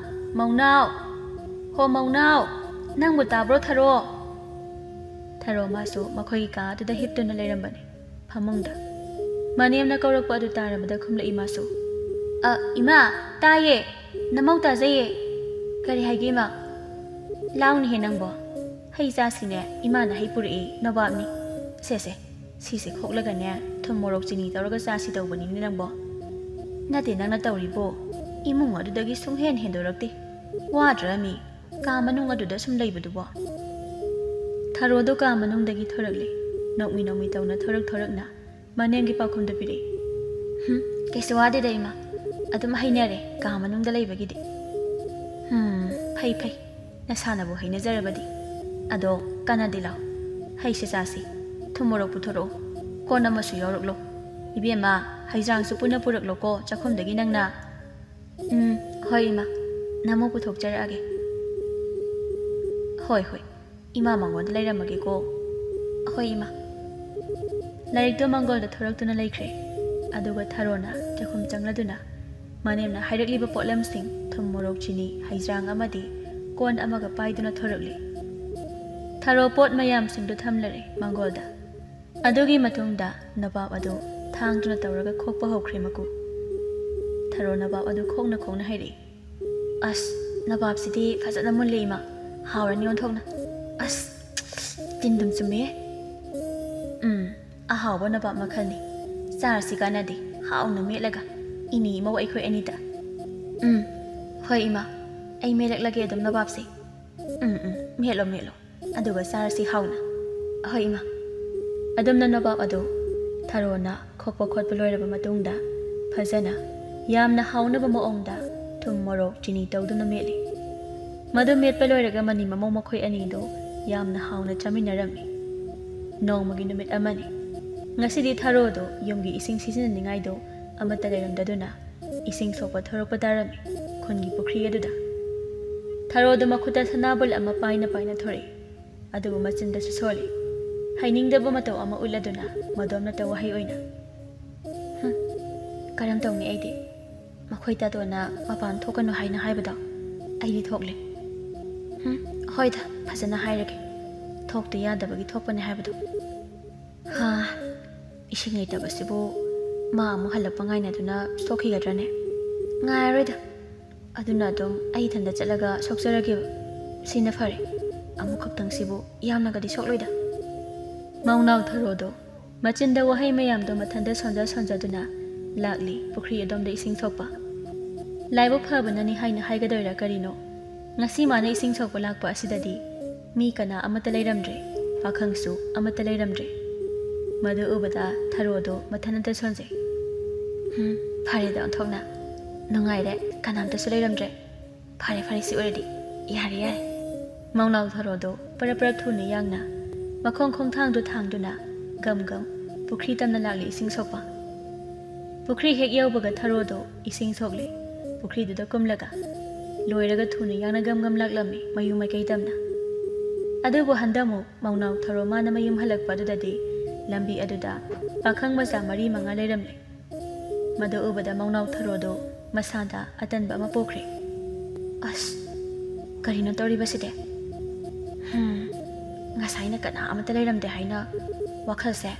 ꯃꯧꯅꯥꯎ! ꯍꯣ ꯃꯧꯅꯥꯎ, ꯅꯪꯕꯨ ꯇꯥꯕ꯭ꯔꯣ ꯊꯔꯣ?" ꯊꯔꯣ ꯃꯥꯁꯨ ꯃꯈꯣꯏꯒꯤ ꯀꯥ ꯑꯗꯨꯗ ꯍꯤꯞꯇꯨꯅ ꯂꯩꯔꯝꯕꯅꯤ, ꯐꯃꯨꯡꯗ꯫ ꯃꯅꯦꯝꯅ ꯀꯧꯔꯛꯄ ꯑꯗꯨ ꯇꯥꯔꯕꯗ ꯈꯨꯝꯂꯛꯏ ꯃꯥꯁꯨ꯫ "ꯑ, ꯏꯃꯥ, ꯇꯥꯏꯌꯦ꯫ ꯅꯃꯧ ꯇꯥꯖꯩꯌꯦ꯫ ꯀꯔꯤ ꯍꯥꯏꯒꯦ ꯏꯃꯥ?" "ꯂꯥꯎꯅꯦꯍꯦ ꯅꯪꯕꯣ꯫ ꯍꯩ ꯆꯥꯁꯤꯅꯦ, ꯏꯃꯥꯅ ꯍꯩ ꯄꯨꯔꯛꯏ, ꯅꯣꯕꯥꯞꯅꯤ꯫ ꯁꯦ ꯁꯦ, ꯁꯤꯁꯦ ꯈꯣꯛꯂꯒꯅꯦ, ꯊꯨꯝ ꯃꯣꯔꯣꯛ ꯆꯤꯅꯤ ꯇꯧꯔꯒ ꯆꯥꯁꯤ ꯇꯧꯕꯅꯤꯅꯦ ꯅꯪꯕꯣ꯫ ꯅꯠꯇꯦ ꯅꯪꯅ ꯇꯧꯔꯤꯕꯣ, ꯏꯃꯨꯡ ꯑꯗꯨꯗꯒꯤ ꯁꯨꯡꯍꯦꯟ ꯍꯦꯟꯗꯣꯔꯛꯇꯦ꯫ ꯋꯥꯗ꯭ꯔꯥ ꯃꯤ ꯀꯥ ꯃꯅꯨꯡ ꯑꯗꯨꯗ ꯁꯨꯝ ꯂꯩꯕꯗꯨꯕꯣ?" ꯊꯔꯣꯗꯣ ꯀꯥ ꯃꯅꯨꯡꯗꯒꯤ ꯊꯣꯔꯛꯂꯦ꯫ ꯅꯣꯛꯃꯤ ꯅꯣꯛꯃꯤ ꯇꯧꯅ ꯊꯣꯔꯛ ꯊꯣꯔꯛꯅ ꯃꯅꯦꯝꯒꯤ ꯄꯥꯎꯈꯨꯝꯗꯨ ꯄꯤꯔꯛꯏ꯫ "ꯍꯨꯝ, ꯀꯩꯁꯨ ꯋꯥꯗꯦꯗ ꯏꯃꯥ꯫ ꯑꯗꯨꯝ ꯍꯩꯅꯔꯦ ꯀꯥ ꯃꯅꯨꯡꯗ ꯂꯩꯕꯒꯤꯗꯤ꯫" "ꯍꯨꯝ, ꯐꯩ ꯐꯩ, ꯅꯁꯥꯅꯕꯨ ꯍꯩꯅꯖꯔꯕꯗꯤ꯫ ꯑꯗꯣ ꯀꯥꯟꯅꯗꯦ ꯂꯥꯎ, ꯍꯩꯁꯦ ꯆꯥꯁꯤ꯫ ꯊꯨꯝ ꯃꯣꯔꯣꯛ ꯄꯨꯊꯣꯔꯛꯑꯣ, ꯀꯣꯟ ꯑꯃꯁꯨ ꯌꯥꯎꯔꯛꯂꯣ꯫ ꯏꯕꯦꯝꯃ, ꯍꯩꯖꯥꯡꯁꯨ ꯄꯨꯟꯅ ꯄꯨꯔꯛꯂꯣꯀꯣ ꯆꯥꯛꯈꯨꯝꯗꯒꯤ ꯅꯪꯅ꯫" "ꯎꯝ, ꯍꯣꯏ ꯏꯃꯥ, ꯅꯃꯧ ꯄꯨꯊꯣꯛꯆꯔꯛꯑꯒꯦ꯫" "ꯍꯣꯏ ꯍꯣꯏ, ꯏꯃꯥ ꯃꯉꯣꯟꯗ ꯂꯩꯔꯝꯃꯒꯦꯀꯣ꯫" "ꯍꯣꯏ ꯏꯃꯥ꯫" ꯂꯥꯏꯔꯤꯛꯇꯣ ꯃꯪꯒꯣꯜꯗ ꯊꯣꯔꯛꯇꯨꯅ ꯂꯩꯈ꯭ꯔꯦ꯫ ꯑꯗꯨꯒ ꯊꯔꯣꯅ ꯆꯥꯛꯈꯨꯝ ꯆꯪꯂꯗꯨꯅ ꯃꯅꯦꯝꯅ ꯍꯥꯏꯔꯛꯂꯤꯕ ꯄꯣꯠꯂꯝꯁꯤꯡ, ꯊꯨꯝ, ꯃꯣꯔꯣꯛ, ꯆꯤꯅꯤ, ꯍꯩꯖꯥꯡ ꯑꯃꯗꯤ ꯀꯣꯟ ꯑꯃꯒ ꯄꯥꯏꯗꯨꯅ ꯊꯣꯔꯛꯂꯤ꯫ ꯊꯔꯣ ꯄꯣꯠ ꯃꯌꯥꯝꯁꯤꯡꯗꯨ ꯊꯝꯂꯔꯦ ꯃꯪꯒꯣꯜꯗ꯫ ꯑꯗꯨꯒꯤ ꯃꯇꯨꯡꯗ ꯅꯣꯕꯥꯞ ꯑꯗꯨ ꯊꯥꯡꯗꯨꯅ ꯇꯧꯔꯒ ꯈꯣꯛꯄ ꯍꯧꯈ꯭ꯔꯦ ꯃꯀꯨ꯫ ꯊꯔꯣ ꯅꯣꯕꯥꯞ ꯑꯗꯨ ꯈꯣꯡꯅ ꯈꯣꯡꯅ ꯍꯥꯏꯔꯛꯏ꯫ "ꯑꯁ, ꯅꯣꯕꯥꯞꯁꯤꯗꯤ ꯐꯖꯅ ꯃꯨꯜꯂꯦ ꯏꯃꯥ꯫ ꯍꯥꯎꯔꯅꯤ ꯑꯣꯟꯊꯣꯛꯅ꯫ ꯑꯁ, ꯇꯤꯟꯗꯨꯝ ꯆꯨꯝꯃꯦ꯫ ꯎꯝ, ꯑꯍꯥꯎꯕ ꯅꯣꯕꯥꯞ ꯃꯈꯜꯅꯤ꯫ ꯆꯥꯔꯁꯤ ꯀꯥꯟꯅꯗꯦ, ꯍꯥꯎꯅ ꯃꯦꯠꯂꯒ꯫ ꯏꯅꯦ ꯏꯃꯧ ꯑꯩꯈꯣꯏ ꯑꯅꯤꯗ꯫" "ꯎꯝ, ꯍꯣꯏ ꯏꯃꯥ, ꯑꯩ ꯃꯦꯠꯂꯛꯂꯒꯦ ꯑꯗꯨꯝ ꯅꯣꯕꯥꯞꯁꯦ꯫" "ꯎꯝ, ꯎꯝ, ꯃꯦꯠꯂꯣ, ꯃꯦꯠꯂꯣ꯫ ꯑꯗꯨꯒ ꯆꯥꯔꯁꯤ ꯍꯥꯎꯅ꯫" "ꯑꯍꯣꯏ ꯏꯃꯥ꯫" ꯑꯗꯨꯝꯅ ꯅꯣꯕꯥꯞ ꯑꯗꯨ ꯊꯔꯣꯅ ꯈꯣꯛꯄ ꯈꯣꯠꯄ ꯂꯣꯏꯔꯕ ꯃꯇꯨꯡꯗ ꯐꯖꯅ ꯌꯥꯝꯅ ꯍꯥꯎꯅꯕ ꯃꯑꯣꯡꯗ ꯊꯨꯝ, ꯃꯣꯔꯣꯛ, ꯆꯤꯅꯤ ꯇꯧꯗꯨꯅ ꯃꯦꯠꯂꯤ꯫ ꯃꯗꯨ ꯃꯦꯠꯄ ꯂꯣꯏꯔꯒ ꯃꯅꯤ ꯃꯃꯧ ꯃꯈꯣꯏ ꯑꯅꯤꯗꯨ ꯌꯥꯝꯅ ꯍꯥꯎꯅ ꯆꯥꯃꯤꯟꯅꯔꯝꯃꯤ꯫ ꯅꯣꯡꯃꯒꯤ ꯅꯨꯃꯤꯠ ꯑꯃꯅꯤ꯫ ꯉꯁꯤꯗꯤ ꯊꯔꯣꯗꯨ ꯌꯨꯝꯒꯤ ꯏꯁꯤꯡ ꯁꯤꯖꯤꯟꯅꯅꯤꯡꯉꯥꯏꯗꯨ ꯑꯃꯠꯇ ꯂꯩꯔꯝꯗꯗꯨꯅ ꯏꯁꯤꯡ ꯁꯣꯛꯄ ꯊꯣꯔꯛꯄ ꯇꯥꯔꯝꯃꯤ ꯈꯨꯟꯒꯤ ꯄꯨꯈ꯭ꯔꯤ ꯑꯗꯨꯗ꯫ ꯊꯔꯣꯗꯨ ꯃꯈꯨꯠꯇ ꯁꯅꯥꯕꯨꯜ ꯑꯃ ꯄꯥꯏꯅ ꯄꯥꯏꯅ ꯊꯣꯔꯛꯏ꯫ ꯑꯗꯨꯕꯨ ꯃꯆꯤꯟꯗꯁꯨ ꯁꯣꯜꯂꯤ꯫ ꯍꯩꯅꯤꯡꯗꯕ ꯃꯇꯧ ꯑꯃ ꯎꯠꯂꯗꯨꯅ ꯃꯗꯣꯝꯅꯇ ꯋꯥꯍꯩ ꯑꯣꯏꯅ, "ꯍꯨꯝ, ꯀꯔꯝ ꯇꯧꯅꯤ ꯑꯩꯗꯤ? ꯃꯈꯣꯏ ꯇꯥꯇꯣꯟꯅ ꯃꯄꯥꯟ ꯊꯣꯛꯀꯅꯨ ꯍꯥꯏꯅ ꯍꯥꯏꯕꯗꯣ ꯑꯩꯗꯤ ꯊꯣꯛꯂꯦ꯫ ꯍꯨꯝ, ꯍꯣꯏꯗ, ꯐꯖꯅ ꯍꯥꯏꯔꯒꯦ꯫ ꯊꯣꯛꯇ ꯌꯥꯗꯕꯒꯤ ꯊꯣꯛꯄꯅꯦ ꯍꯥꯏꯕꯗꯣ꯫ ꯍꯥ, ꯏꯁꯤꯡ ꯂꯩꯇꯕꯁꯤꯕꯨ ꯃꯥ ꯑꯃꯨꯛ ꯍꯜꯂꯛꯄ ꯉꯥꯏꯅꯗꯨꯅ ꯁꯣꯛꯈꯤꯒꯗ꯭ꯔꯅꯦ? ꯉꯥꯏꯔꯔꯣꯏꯗ꯫ ꯑꯗꯨꯅ ꯑꯗꯨꯝ ꯑꯩ ꯏꯊꯟꯗ ꯆꯠꯂꯒ ꯁꯣꯛꯆꯔꯒꯦꯕ꯫ ꯁꯤꯅ ꯐꯔꯦ꯫ ꯑꯃꯨꯛ ꯈꯛꯇꯪꯁꯤꯕꯨ ꯌꯥꯝꯅꯒꯗꯤ ꯁꯣꯛꯂꯣꯏꯗ꯫" ꯃꯧꯅꯥꯎ ꯊꯔꯣꯗꯣ ꯃꯆꯤꯟꯗ ꯋꯥꯍꯩ ꯃꯌꯥꯝꯗꯣ ꯃꯊꯟꯇ ꯁꯣꯟꯖ ꯁꯣꯟꯖꯗꯨꯅ ꯂꯥꯛꯂꯤ ꯄꯨꯈ꯭ꯔꯤ ꯑꯗꯣꯝꯗ ꯏꯁꯤꯡ ꯁꯣꯛꯄ꯫ ꯂꯥꯏꯕꯛ ꯐꯕꯅꯅꯤ ꯍꯥꯏꯅ ꯍꯥꯏꯒꯗꯣꯏꯔꯥ ꯀꯔꯤꯅꯣ, ꯉꯁꯤ ꯃꯥꯅ ꯏꯁꯤꯡ ꯁꯣꯛꯄ ꯂꯥꯛꯄ ꯑꯁꯤꯗꯗꯤ ꯃꯤ ꯀꯅꯥ ꯑꯃꯠꯇ ꯂꯩꯔꯝꯗ꯭ꯔꯦ, ꯄꯥꯈꯪꯁꯨ ꯑꯃꯠꯇ ꯂꯩꯔꯝꯗ꯭ꯔꯦ꯫ ꯃꯗꯨ ꯎꯕꯗ ꯊꯔꯣꯗꯣ ꯃꯊꯟꯇ ꯁꯣꯟꯖꯩ꯫ "ꯍꯨꯝ, ꯐꯔꯦꯗ ꯑꯣꯟꯊꯣꯛꯅ꯫ ꯅꯨꯡꯉꯥꯏꯔꯦ, ꯀꯅꯥꯝꯇꯁꯨ ꯂꯩꯔꯝꯗ꯭ꯔꯦ꯫ ꯐꯔꯦ ꯐꯔꯦ, ꯁꯤ ꯑꯣꯏꯔꯗꯤ ꯌꯥꯔꯦ ꯌꯥꯔꯦ꯫" ꯃꯧꯅꯥꯎ ꯊꯔꯣꯗꯣ ꯄꯔꯞ ꯄꯔꯞ ꯊꯨꯅ ꯌꯥꯡꯅ ꯃꯈꯣꯡ ꯈꯣꯡꯊꯥꯡꯗꯨ ꯊꯥꯡꯗꯨꯅ ꯒꯝ ꯒꯝ ꯄꯨꯈ꯭ꯔꯤ ꯇꯝꯅ ꯂꯥꯛꯂꯤ ꯏꯁꯤꯡ ꯁꯣꯛꯄ꯫ ꯄꯨꯈ꯭ꯔꯤ ꯍꯦꯛ ꯌꯧꯕꯒ ꯊꯔꯣꯗꯣ ꯏꯁꯤꯡ ꯁꯣꯛꯂꯦ ꯄꯨꯈ꯭ꯔꯤꯗꯨꯗ ꯀꯨꯝꯂꯒ꯫ ꯂꯣꯏꯔꯒ ꯊꯨꯅ ꯌꯥꯡꯅ ꯒꯝ ꯒꯝ ꯂꯥꯛꯂꯝꯃꯤ ꯃꯌꯨꯝ ꯃꯥꯏꯀꯩ ꯇꯝꯅ꯫ ꯑꯗꯨꯕꯨ ꯍꯟꯗꯃꯨꯛ ꯃꯧꯅꯥꯎ ꯊꯔꯣ ꯃꯥꯅ ꯃꯌꯨꯝ ꯍꯜꯂꯛꯄ ꯑꯗꯨꯗꯗꯤ ꯂꯝꯕꯤ ꯑꯗꯨꯗ ꯄꯥꯈꯪ ꯃꯆꯥ ꯃꯔꯤ ꯃꯉꯥ ꯂꯩꯔꯝꯂꯦ꯫ ꯃꯗꯨ ꯎꯕꯗ ꯃꯧꯅꯥꯎ ꯊꯔꯣꯗꯨ ꯃꯁꯥꯗ ꯑꯇꯟꯕ ꯑꯃ ꯄꯣꯛꯈ꯭ꯔꯦ꯫ "ꯑꯁ, ꯀꯔꯤꯅꯣ ꯇꯧꯔꯤꯕꯁꯤꯗꯤ? ꯍꯝ, ꯉꯁꯥꯏꯅ ꯀꯅꯥ ꯑꯃꯠꯇ ꯂꯩꯔꯝꯗꯦ ꯍꯥꯏꯅ ꯋꯥꯈꯜꯁꯦ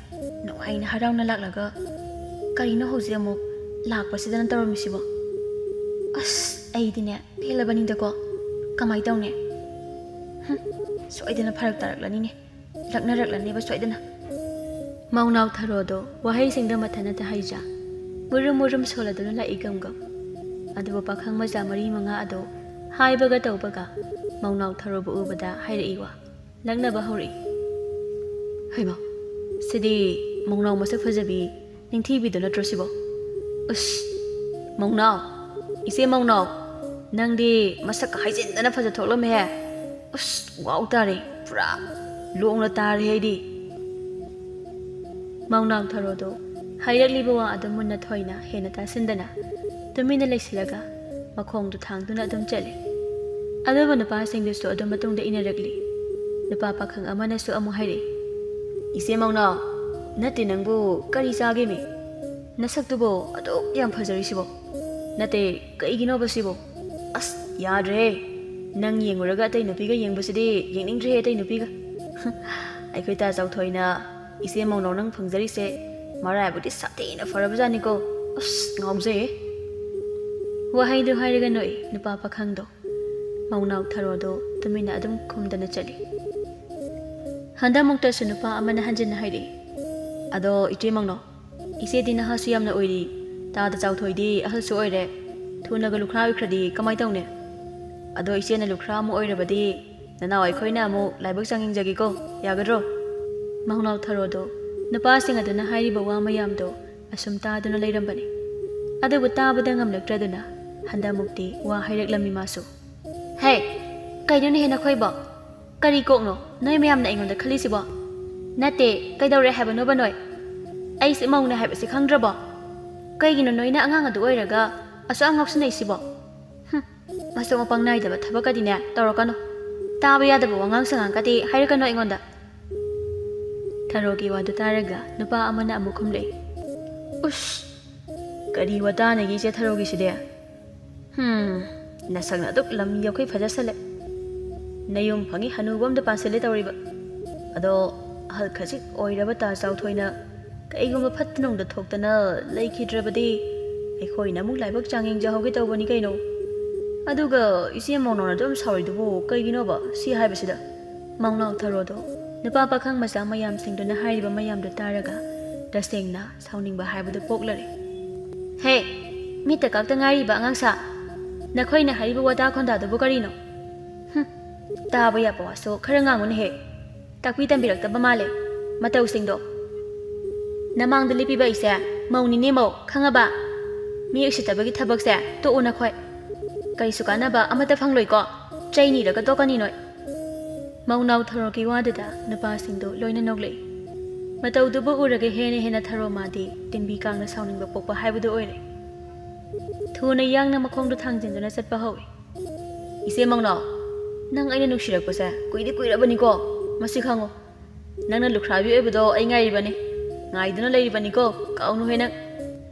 ꯅꯨꯡꯉꯥꯏꯅ ꯍꯔꯥꯎꯅ ꯂꯥꯛꯂꯒ ꯀꯔꯤꯅꯣ ꯍꯧꯖꯤꯛ ꯑꯃꯨꯛ ꯂꯥꯛꯄꯁꯤꯗꯅ ꯇꯧꯔꯝꯃꯤꯁꯤꯕꯣ? ꯑꯁ, ꯑꯩꯗꯤꯅꯦ ꯄꯦꯜꯂꯕꯅꯤꯗꯀꯣ꯫ ꯀꯃꯥꯏ ꯇꯧꯅꯤ? ꯍꯝ, ꯁꯣꯏꯗꯅ ꯐꯔꯛ ꯇꯥꯔꯛꯂꯅꯤꯅꯦ꯫ ꯂꯛꯅꯔꯛꯂꯅꯦꯕ ꯁꯣꯏꯗꯅ꯫" ꯃꯧꯅꯥꯎ ꯊꯔꯣꯗꯣ ꯋꯥꯍꯩꯁꯤꯡꯗ ꯃꯊꯟꯅꯇ ꯍꯩꯖ ꯃꯨꯔꯨꯝ ꯃꯨꯔꯨꯝ ꯁꯣꯜꯂꯗꯨꯅ ꯂꯥꯛꯏ ꯒꯝ ꯒꯝ꯫ ꯑꯗꯨꯕꯨ ꯄꯥꯈꯪ ꯃꯆꯥ ꯃꯔꯤ ꯃꯉꯥ ꯑꯗꯣ ꯍꯥꯏꯕꯒ ꯇꯧꯕꯒ ꯃꯧꯅꯥꯎ ꯊꯔꯣꯕꯨ ꯎꯕꯗ ꯍꯥꯏꯔꯛꯏ ꯋꯥ꯫ ꯂꯛꯅꯕ ꯍꯧꯔꯛꯏ꯫ "ꯍꯩꯃꯥ, ꯁꯤꯗꯤ ꯃꯧꯅꯥꯎ ꯃꯁꯛ ꯐꯖꯕꯤ ꯅꯤꯡꯊꯤꯕꯤꯗꯣ ꯅꯠꯇ꯭ꯔꯣ ꯁꯤꯕꯣ? ꯎꯁ, ꯃꯧꯅꯥꯎ, ꯏꯆꯦ ꯃꯧꯅꯥꯎ, ꯅꯪꯗꯤ ꯃꯁꯛꯀ ꯍꯥꯏꯖꯤꯟꯗꯅ ꯐꯖ ꯊꯣꯛꯂꯝꯃꯦꯍꯦ꯫ ꯎꯁ, ꯋꯥꯎ ꯇꯥꯔꯦ, ꯄꯨꯔꯥ ꯂꯣꯡꯅ ꯇꯥꯔꯦ ꯑꯩꯗꯤ꯫" ꯃꯧꯅꯥꯎ ꯊꯔꯣꯗꯣ ꯍꯥꯏꯔꯛꯂꯤꯕ ꯋꯥ ꯑꯗꯨ ꯃꯨꯟꯅ ꯊꯣꯏꯅ ꯍꯦꯟꯅ ꯇꯥꯁꯤꯟꯗꯅ ꯇꯨꯃꯤꯟꯅ ꯂꯩꯁꯤꯜꯂꯒ ꯃꯈꯣꯡꯗꯨ ꯊꯥꯡꯗꯨꯅ ꯑꯗꯨꯝ ꯆꯠꯂꯤ꯫ ꯑꯗꯨꯕꯨ ꯅꯨꯄꯥꯁꯤꯡꯗꯨꯁꯨ ꯑꯗꯨꯝ ꯃꯇꯨꯡꯗ ꯏꯟꯅꯔꯛꯂꯤ꯫ ꯅꯨꯄꯥ ꯄꯥꯈꯪ ꯑꯃꯅꯁꯨ ꯑꯃꯨꯛ ꯍꯥꯏꯔꯛꯏ꯫ ꯏꯆꯦ ꯃꯧꯅꯥ, ꯅꯠꯇꯦ, ꯅꯪꯕꯨ ꯀꯔꯤ ꯆꯥꯒꯦꯃꯤ? ꯅꯁꯛꯇꯨꯕꯨ ꯑꯗꯨꯛ ꯌꯥꯝ ꯐꯖꯔꯤꯁꯤꯕꯣ? ꯅꯠꯇꯦ, ꯀꯩꯒꯤꯅꯣꯕ ꯁꯤꯕꯣ? ꯑꯁ, ꯌꯥꯗ꯭ꯔꯦꯍꯦ꯫ ꯅꯪ ꯌꯦꯡꯉꯨꯔꯒ ꯑꯇꯩ ꯅꯨꯄꯤꯒ ꯌꯦꯡꯕꯁꯤꯗꯤ ꯌꯦꯡꯅꯤꯡꯗ꯭ꯔꯦꯍꯦ, ꯑꯇꯩ ꯅꯨꯄꯤꯒ꯫ ꯑꯩꯈꯣꯏ ꯇꯥ ꯆꯥꯎꯊꯣꯏꯅ ꯏꯆꯦ ꯃꯧꯅꯥꯎ ꯅꯪ ꯐꯪꯖꯔꯤꯁꯦ ꯃꯔꯥꯏꯕꯛꯇꯤ ꯁꯥꯊꯤꯅ ꯐꯔꯕꯖꯥꯠꯅꯤꯀꯣ꯫ ꯑꯁ, ꯉꯥꯎꯖꯩꯌꯦ꯫ ꯋꯥꯍꯩꯗꯨ ꯍꯥꯏꯔꯒ ꯅꯣꯛꯏ ꯅꯨꯄꯥ ꯄꯥꯈꯪꯗꯣ꯫ ꯃꯧꯅꯥꯎ ꯊꯔꯣꯗꯣ ꯇꯨꯃꯤꯟꯅ ꯑꯗꯨꯝ ꯈꯨꯝꯗꯅ ꯆꯠꯂꯤ꯫ ꯍꯟꯗꯛꯃꯨꯛꯇꯁꯨ ꯅꯨꯄꯥ ꯑꯃꯅ ꯍꯟꯖꯤꯟꯅ ꯍꯥꯏꯔꯛꯏ, "ꯑꯗꯣ ꯏꯆꯦ ꯃꯧꯅꯥꯎ, ꯏꯆꯦꯗꯤ ꯅꯍꯥꯁꯨ ꯌꯥꯝꯅ ꯑꯣꯏꯔꯤ, ꯇꯥꯗ ꯆꯥꯎꯊꯣꯏꯗꯤ ꯑꯍꯜꯁꯨ ꯑꯣꯏꯔꯦ, ꯊꯨꯅꯒ ꯂꯨꯈ꯭ꯔꯥ ꯑꯣꯏꯈ꯭ꯔꯗꯤ ꯀꯃꯥꯏ ꯇꯧꯅꯤ? ꯑꯗꯣ ꯏꯆꯦꯅ ꯂꯨꯈ꯭ꯔꯥ ꯑꯃ ꯑꯣꯏꯔꯕꯗꯤ ꯅꯅꯥꯎ ꯑꯩꯈꯣꯏꯅ ꯑꯃꯨꯛ ꯂꯥꯏꯕꯛ ꯆꯥꯡ ꯌꯦꯡꯖꯒꯦꯀꯣ, ꯌꯥꯒꯗ꯭ꯔꯣ?" ꯃꯧꯅꯥꯎ ꯊꯔꯣꯗꯣ ꯅꯨꯄꯥꯁꯤꯡ ꯑꯗꯨꯅ ꯍꯥꯏꯔꯤꯕ ꯋꯥ ꯃꯌꯥꯝꯗꯣ ꯑꯁꯨꯝ ꯇꯥꯗꯨꯅ ꯂꯩꯔꯝꯕꯅꯤ꯫ ꯑꯗꯨꯕꯨ ꯇꯥꯕꯗ ꯉꯝꯂꯛꯇ꯭ꯔꯗꯨꯅ ꯍꯟꯗꯛꯃꯨꯛꯇꯤ ꯋꯥ ꯍꯥꯏꯔꯛꯂꯝꯃꯤ ꯃꯥꯁꯨ꯫ "ꯍꯦ, ꯀꯩꯅꯣꯅꯦꯍꯦ ꯅꯈꯣꯏꯕꯣ? ꯀꯔꯤ ꯀꯣꯛꯅꯣ ꯅꯣꯏ ꯃꯌꯥꯝꯅ ꯑꯩꯉꯣꯟꯗ ꯈꯜꯂꯤꯁꯤꯕꯣ? ꯅꯠꯇꯦ, ꯀꯩꯗꯧꯔꯦ ꯍꯥꯏꯕꯅꯣꯕ ꯅꯣꯏ? ꯑꯩꯁꯦ ꯃꯧꯅꯦ ꯍꯥꯏꯕꯁꯤ ꯈꯪꯗ꯭ꯔꯕꯣ? ꯀꯩꯒꯤꯅꯣ ꯅꯣꯏꯅ ꯑꯉꯥꯡ ꯑꯗꯨ ꯑꯣꯏꯔꯒ ꯑꯁꯨꯛ ꯌꯥꯝ ꯉꯥꯎꯁꯤꯟꯅꯩꯁꯤꯕꯣ? ꯍꯨꯝ, ꯃꯁꯛ ꯃꯄꯪ ꯅꯥꯏꯗꯕ ꯊꯕꯛꯀꯗꯤꯅꯦ ꯇꯧꯔꯛꯀꯅꯨ꯫ ꯇꯥꯕ ꯌꯥꯗꯕ ꯋꯥꯉꯥꯡ ꯁꯉꯥꯡꯒꯗꯤ ꯍꯥꯏꯔꯛꯀꯅꯨ ꯑꯩꯉꯣꯟꯗ꯫" ꯊꯔꯣꯒꯤ ꯋꯥꯗꯨ ꯇꯥꯔꯒ ꯅꯨꯄꯥ ꯑꯃꯅ ꯑꯃꯨꯛ ꯈꯨꯝꯂꯛꯏ, "ꯎꯁ, ꯀꯔꯤ ꯋꯥꯇꯥꯅꯤꯒꯦ ꯏꯆꯦ ꯊꯔꯣꯒꯤꯁꯤꯗꯤ? ꯍꯨꯝ, ꯅꯁꯛꯅ ꯑꯗꯨꯛ ꯂꯝ ꯌꯧꯈꯩ ꯐꯖꯁꯜꯂꯦ꯫ ꯅꯌꯨꯝ ꯐꯪꯉꯤ ꯍꯅꯨꯕ ꯑꯝꯗ ꯄꯥꯟꯁꯤꯜꯂꯦ ꯇꯧꯔꯤꯕ꯫ ꯑꯗꯣ ꯑꯍꯜ ꯈꯖꯤꯛ ꯑꯣꯏꯔꯕ ꯇꯥ ꯆꯥꯎꯊꯣꯏꯅ ꯀꯩꯒꯨꯝꯕ ꯐꯠꯇ ꯅꯨꯡꯗ ꯊꯣꯛꯇꯅ ꯂꯩꯈꯤꯗ꯭ꯔꯕꯗꯤ ꯑꯩꯈꯣꯏꯅ ꯑꯃꯨꯛ ꯂꯥꯏꯕꯛ ꯆꯥꯡ ꯌꯦꯡꯖꯍꯧꯒꯦ ꯇꯧꯕꯅꯤ ꯀꯩꯅꯣ꯫ ꯑꯗꯨꯒ ꯏꯆꯦ ꯃꯧꯅꯥꯎꯅ ꯑꯗꯨꯝ ꯁꯥꯎꯔꯤꯗꯨꯕꯨ ꯀꯩꯒꯤꯅꯣꯕ ꯁꯤ ꯍꯥꯏꯕꯁꯤꯗ?" ꯃꯧꯅꯥꯎ ꯊꯔꯣꯗꯣ ꯅꯨꯄꯥ ꯄꯥꯈꯪ ꯃꯆꯥ ꯃꯌꯥꯝꯁꯤꯡꯗꯨꯅ ꯍꯥꯏꯔꯤꯕ ꯃꯌꯥꯝꯗꯨ ꯇꯥꯔꯒ ꯇꯁꯦꯡꯅ ꯁꯥꯎꯅꯤꯡꯕ ꯍꯥꯏꯕꯗꯨ ꯄꯣꯛꯂꯔꯦ꯫ "ꯍꯦ, ꯃꯤꯠꯇ ꯀꯥꯛꯇ ꯉꯥꯏꯔꯤꯕ ꯑꯉꯥꯡꯁꯥ, ꯅꯈꯣꯏꯅ ꯍꯥꯏꯔꯤꯕ ꯋꯥꯇꯥ ꯈꯣꯟꯗꯥꯗꯨꯕꯨ ꯀꯔꯤꯅꯣ? ꯍꯨꯝ, ꯇꯥꯕ ꯌꯥꯕ ꯋꯥꯁꯨ ꯈꯔ ꯉꯥꯡꯉꯨꯅꯦꯍꯦ꯫ ꯇꯥꯛꯄꯤ ꯇꯝꯕꯤꯔꯛꯇꯕ ꯃꯥꯜꯂꯦ꯫ ꯃꯇꯧꯁꯤꯡꯗꯣ꯫ ꯅꯃꯥꯡꯗ ꯂꯦꯞꯄꯤꯕ ꯑꯩꯁꯦ ꯃꯧꯅꯤꯅꯦ ꯃꯧ, ꯈꯪꯉꯕ? ꯃꯤ ꯎꯁꯤꯠꯇꯕꯒꯤ ꯊꯕꯛꯁꯦ ꯇꯣꯛꯎ ꯅꯈꯣꯏ꯫ ꯀꯔꯤꯁꯨ ꯀꯥꯟꯅꯕ ꯑꯃꯠꯇ ꯐꯪꯂꯣꯏꯀꯣ꯫ ꯆꯩ ꯅꯤꯔꯒ ꯇꯣꯛꯀꯅꯤ ꯅꯣꯏ꯫" ꯃꯧꯅꯥꯎ ꯊꯔꯣꯒꯤ ꯋꯥꯗꯨꯗ ꯅꯨꯄꯥꯁꯤꯡꯗꯨ ꯂꯣꯏꯅ ꯅꯣꯛꯂꯛꯏ꯫ ꯃꯇꯧꯗꯨꯕꯨ ꯎꯔꯒ ꯍꯦꯟꯅ ꯍꯦꯟꯅ ꯊꯔꯣ ꯃꯥꯗꯤ ꯇꯤꯟꯕꯤ ꯀꯥꯡꯅ ꯁꯥꯎꯅꯤꯡꯕ ꯄꯣꯛꯄ ꯍꯥꯏꯕꯗꯨ ꯑꯣꯏꯔꯦ꯫ ꯊꯨꯅ ꯌꯥꯡꯅ ꯃꯈꯣꯡꯗꯨ ꯊꯥꯡꯖꯤꯟꯗꯨꯅ ꯆꯠꯄ ꯍꯧꯏ꯫ "ꯏꯆꯦ ꯃꯧꯅꯥꯎ, ꯅꯪ ꯑꯩꯅ ꯅꯨꯡꯁꯤꯔꯛꯄꯁꯦ ꯀꯨꯏꯗꯤ ꯀꯨꯏꯔꯕꯅꯤꯀꯣ, ꯃꯁꯤ ꯈꯪꯉꯨ꯫ ꯅꯪꯅ ꯂꯨꯈ꯭ꯔꯥꯕꯤ ꯑꯣꯏꯕꯗꯣ ꯑꯩ ꯉꯥꯏꯔꯤꯕꯅꯤ꯫ ꯉꯥꯏꯗꯨꯅ ꯂꯩꯔꯤꯕꯅꯤꯀꯣ, ꯀꯥꯎꯅꯨꯍꯦ ꯅꯪ꯫